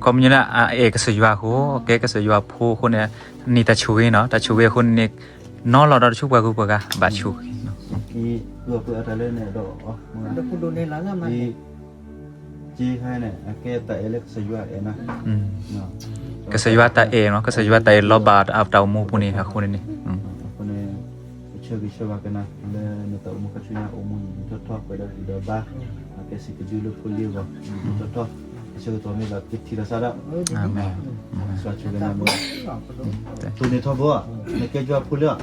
ခီပညီလၢအအဲၣ်ကစၢ်ယွၤအဃိ, ကဲကစၢ်ယွၤအဖိအဃိန့ၣ်, န့ၢ်တၢ်ဆိၣ်ဂ့ၤနီၤ, တၢ်ဆိၣ်ဂ့ၤအဃိန့ၣ်, နီၤလီၤဒီးတဆူပှၤဂုၤပှၤဂၤ ဘၣ်ဆိၣ်ဂ့ၤနီၤ, ကစၢ်ယွၤတၢ်အဲၣ်နီၤ, ကစၢ်ယွၤတၢ်အဲၣ်လီၤဘၣ်တၢ်အိၣ်မူပူၤန့ၣ်အဃိန့ၣ်န့ၣ် အဃိန့ၣ် ပဆၢဂ့ၤဆၢဝါကနၤလၢနတၢ်အိၣ်မူခါဆူညါ အိၣ်မူယံာ်ယံာ်ထီၣ်ထီၣ် ပှဲၤဒီးဂံၢ်ဒီးဘါ, ကဲစံးကဒုလၢဖိလံအဂီၢ် ယံာ်ယံာ်ထီၣ်ထီၣ်, အဆၢကတီၢ်မ့ၢ်ဘၣ်ကထံၣ်လိာ်သးဒီး, အၤမ့ၣ်, တိၢ်န့ၢ်ထီဘိ, နကဲယွၤဖိလံဧါ,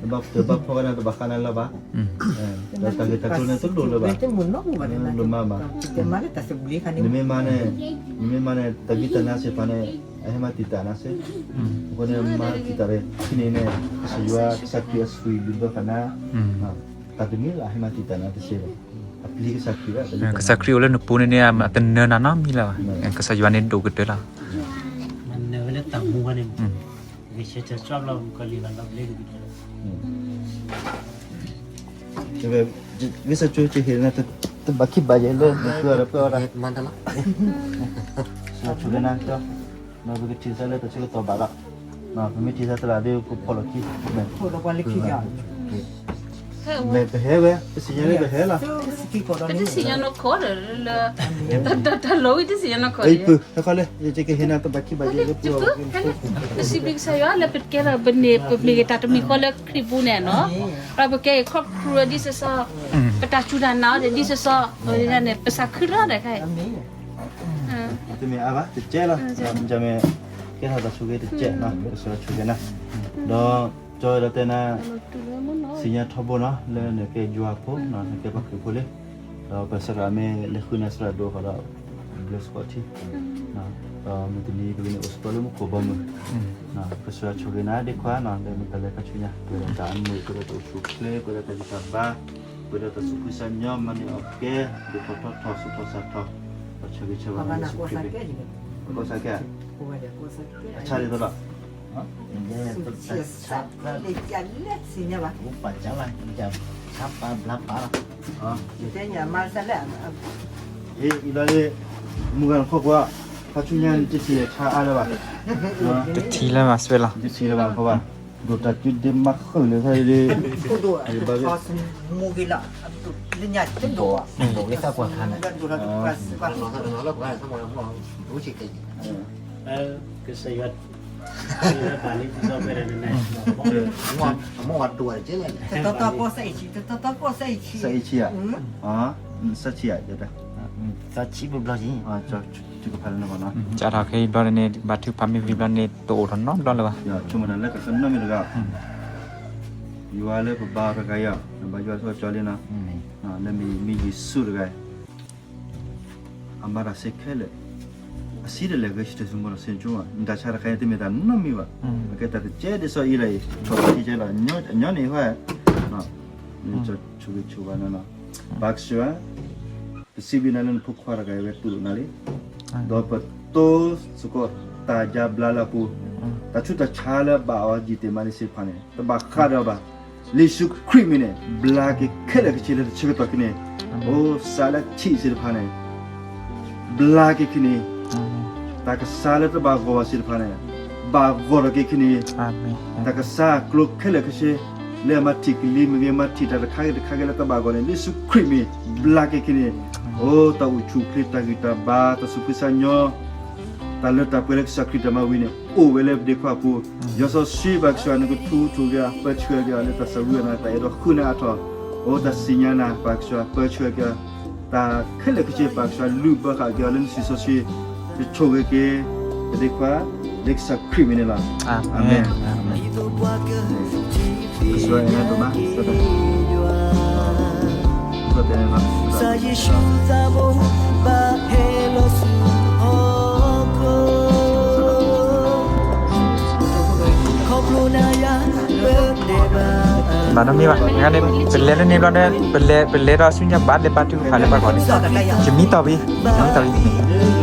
တဘၣ်ဖီကနၤ တဘၣ်ဃးနၤလၢၤဘၣ်, ဒီးတၢ်ဂ့ၢ်တၢ်ကျိၤန့ၣ်တလိၣ်လၢၤဘၣ်, လိၣ်မးဘၣ်, နမ့ၢ်မၤန့ၣ်, နမ့ၢ်မၤန့ၣ် တၢ်ဂံၢ်တၢ်နါသ့ၣ်တဖၣ်န့ၣ် အဟဲမၤတံာ်တာ်နၤစ့ၢ်, အဃိန့ၣ်မၤတံာ်တာ်ဒီး ဖဲန့ၣ်န့ၣ် ကစၢ်ယွၤကစၢ်ခရံာ်အသွံၣ်လုၢ်ဘၢဃာ်နၤ, တၢ်တမံၤလၢအဟဲမၤတံာ်တာ်နၤတစ့ၢ်ဘၣ်, အပျံၤကစၢ်ခရံာ်, ကစၢ်ခရံာ်အိၣ်လၢနပူၤန့ၣ်န့ၣ် အတနၢၤနၤနီတမံၤလၢၤဘၣ်, ကစၢ်ယွၤန့ၣ်ဒိၣ်ကတၢၢ်လီၤ, မၤနၢၤဝဲလၢတၢ်မူဝဲန့ၣ်, ဂ့ၤဆၢထၢၣ်ကၠီဘျီ ကလံၤဘၣ်လီၤဘျ့ကဒုး ဝဲ, ဝဲစၢ်ကၠိကဟ့ၣ်နၤ တဘၣ်ခံဘၣ်ယဲၢ်လၢ နပှဲၤအီၣ်ဒီးပှဲၤအီၣ်တၢ်, ဆၢထူၣ်လၢနၤကၠီ, ပကထံၣ်သးလၢတၢ်ဆၢကတီၢ်ဘၣ်ဒီး, ပမ့ၢ်ထံၣ်သးသရၣ်ဒီး ပဖီၣ်လီၤခံ, မ့ၢ်ပဟဲဝဲ ပသ့ၣ်ညါလၢပဟဲလီၤ, တသ့ၣ်ညါနီၢ်ခိဒီးလၢ တၢ်လီၤဝံၤတသ့ၣ်ညါနီၢ်ခိ ဟဲခီလဲၣ် ယကဟ့ၣ်နၤတဘၣ်ခံဘၣ်ယဲၢ်လၢပှၤ ပစံးဘျုးကစၢ်ယွၤလၢပတကဲထီၣ်ပန့ၣ် ပမ့ၢ်ဂ့ၤတၢ်တမံၤဃီလၢခရံာ်ပူၤန့ၣ်နီၤ, ဒီးပကဲခီဖျိဒ်သိးသိး, ပတၢ်စူၢ်တၢ်နာ်အီၤဒ်သိးသိးန့ၣ် ပသးခုလီၤဒီးခဲအံၤ တမ့ၢ်အါဘၣ် တကဲလီၤ, ကဲထီၣ်တၢ်ဆိၣ်ဂ့ၤတကဲနီၤ ကစၢ်ယွၤဆိၣ်ဂ့ၤနၤ, ဒီးကၠီဝဲဒၣ်တဲနၤ စံးညါထီဘိနီၤ လၢနကဲယွၤဖိနီၤ နကဲပှၤခရံာ်ဖိလံ, ဒီးပစရၣ်မ့ၢ်လဲၤဃုနၤစရၣ်ဒိၣ်ဃီဒီး ဘျၢစကီးထံ, ဒီးမုၢ်တနံၤပကန့ၢ်အိၣ်စ့ၢ်ကီးလၢမူခိၣ်ဘီမုၢ်, ကစၢ်ယွၤဆိၣ်ဂ့ၤနၤဒ့ခွါနီၤ လၢမ့ၢ်တၢ်လဲၤခါဆူညါ ပှဲၤဒီးတၢ်အမုာ် ပှဲၤဒီးတၢ်အိၣ်ဆူၣ်အိၣ်ချ့ ပှဲၤဒီးတၢ်ဂံၢ်တၢ်ဘါ, ပှဲၤဒီးတၢ်သူၣ်ဖှံသးညီ မၤန့ၢ်အီၣ်ကဲ ဒုးထီၣ်ထီထီၣ် ဆူးထီၣ်စးထီၣ်, ဒီးဆၢဂ့ၤဆၢဝါနၤ ယ့ၣ်ၡူးခရံာ်, ကီၢ်စးကဲ, အဆါဒ်သိးဒီး ဆါပၢ်ဘျါပၢ်လီၤ, အံၤလီၤလံ, မုၢ်ဂၤနခီကွၢ်, ခါဆူညါနတထံၣ်ဆါအါလၢၤဘၣ်, တထံၣ်လၢၤဘၣ် ဆွဲလီၤ, တထံၣ်လၢၤဘၣ်နခီဘၣ်, ဒိၣ်တၢ်စုဒ့မၤဃုာ်လၢၤသးဒ့, မုၢ်ဂ့ၤလီၤ, လၢညါတဒိၣ်ဘၣ်, ကစၢ်ယွၤ တတီတီကီၢ်စဲအံၤဆံ, တတီတီကီၢ်စဲအံၤဆံ, စဲဆံဧါ, သၢဆံဘျီဆံ, ကဖးလၢနဘၣ်နီၤ, ကထီၣ်ခဲအံၤဘျီန့ၣ် ဘၣ်ထုကဖၣ်မ့ၢ်ဝံၤဘျီန့ၣ် တအိၣ်ထီၣ်နီတဘျီလၢၤဘၣ်, ဆိကမိၣ်တၢ်လၢကသနီမ့ၢ်တဂၤ, ယွၤလၢပဘါအီၤတဂၤအံၤ, နဘါယွၤဆိကမိၣ်လံနီၤ, လၢမ့ၢ်မ့ၢ်ယ့ၣ်ၡူးတဂၤအံၤ အမၤတၢ်စ့ခဲလၢာ်, အစံးတလဲၤဂဲၤဆၢထၢၣ်သမူဒီးဆ့ကၠိဘၣ်, နတၢ်ဆါတခါအံၤတမ့ၢ်တၢ်နီတမံၤဘၣ်, အကဲတၢ်တကဲဒ်သိးအံၤလၢအံၤ, ဆီၣ်ဘၣ်ထံကဲလီၤ, အညီန့ၣ်ဟဲ, ဆိၣ်ဂ့ၤဆိၣ်ဝါနၤနီၤ, ဘၣ်ကစၢ်, ပစံးဘျုးနၤလၢနဖိခွါတဂၤအံၤဝဲတူၢ်လိာ်နၤလံ, ဒီးပတိစ့ၢ်ကီးတၢ်ယါဘျါလၢအပူၤ, တၢ်ဆူးတၢ်ဆါလၢဘၣ်အီၤယံာ်တ့ၢ်မးန့ၣ်စ့ၢ်တဖၣ်န့ၣ် တဘၣ်ဃးဒီးဘၣ်, လံာ်ယ့ၣ်ၡူးခရံာ်မံၤန့ၣ် ဘျါက့ၤခဲလၢာ်ခဲဆ့လၢတဆၢကတီၢ်ခဲအံၤန့ၣ်, အိၣ်စးလၢထံၣ်စ့ၢ်တဖၣ်န့ၣ် ဘျါက့ၤခဲအံၤန့ၣ်, တၢ်ကစၢ်လၢတဘၣ်ဂီၢ်ဘၣ်စ့ၢ်တဖၣ်န့ၣ် ဘၣ်ဂီၢ်ထီၣ်က့ၤခဲအံၤန့ၣ်, တၢ်ကစၢ်ကျိၤခဲလၢာ်ခဲဆ့ လၢအမၤထံၣ်ကလံၤမ့ၢ်ဂ့ၤ မၤထံၣ်တၢ်တခါဂ့ၤတခါဂ့ၤလၢတဘၣ်ဂီၢ်န့ၣ် လံာ်ယ့ၣ်ၡူးခရံာ်မံၤ ဘျါက့ၤခဲအံၤန့ၣ်, အိၣ်တၢ်အိၣ်ဆူၣ်အိၣ်ချ့ တၢ်ဂံၢ်တၢ်ဘါ တၢ်သူၣ်ဖှံသးညီ တၢ်လၢတၢ်ပှဲၤလၢကစၢ်ခရံာ်တၢ်မၤဝံၤန့ၣ် အိၣ်ဝဲလၢပဒ့ခွါအပူၤ, ယွၤစီဆှံဘၣ်ကစၢ် နကထူထူက့ၤအီၤ ပၢဆှၢက့ၤအီၤလၢတၢ်သရူးအနၤ တၢ်အဲၣ်ဒိးဃုန့ၢ်အါထီၣ်, အိၣ်တၢ်စံၣ်ညါနၤ ဘၣ်ကစၢ် ပၢဆှၢက့ၤအီၤ, တၢ်ခဲလၢာ်ခဲဆ့ ဘၣ်ကစၢ်လုၢ်ဘၢဃာ်က့ၤအီၤလၢနစုစီဆှံ, ယဆိၣ်ဂ့ၤက့ၤ ပဒ့ခွါ လၢကစၢ်ခရံာ်မံၤန့ၣ်လီၤ. အၤမ့ၣ်. ကစၢ်ယွၤအဲၣ်နၤဒိၣ်မး, ကစၢ်ယွၤအဲၣ်နၤ, ဘၣ်နီတမံၤဘၣ်, ပလဲၤလၢန့ၣ်ဘျီဒီး ပလဲၤ, ပလဲၤဒီးဆူညါဘၣ်လဲၤဘါထုကဖၣ်လၢပှၤဂီၢ်န့ၣ်, ယမံသးဝံၤ, ယမံသးဝံၤန့ၣ်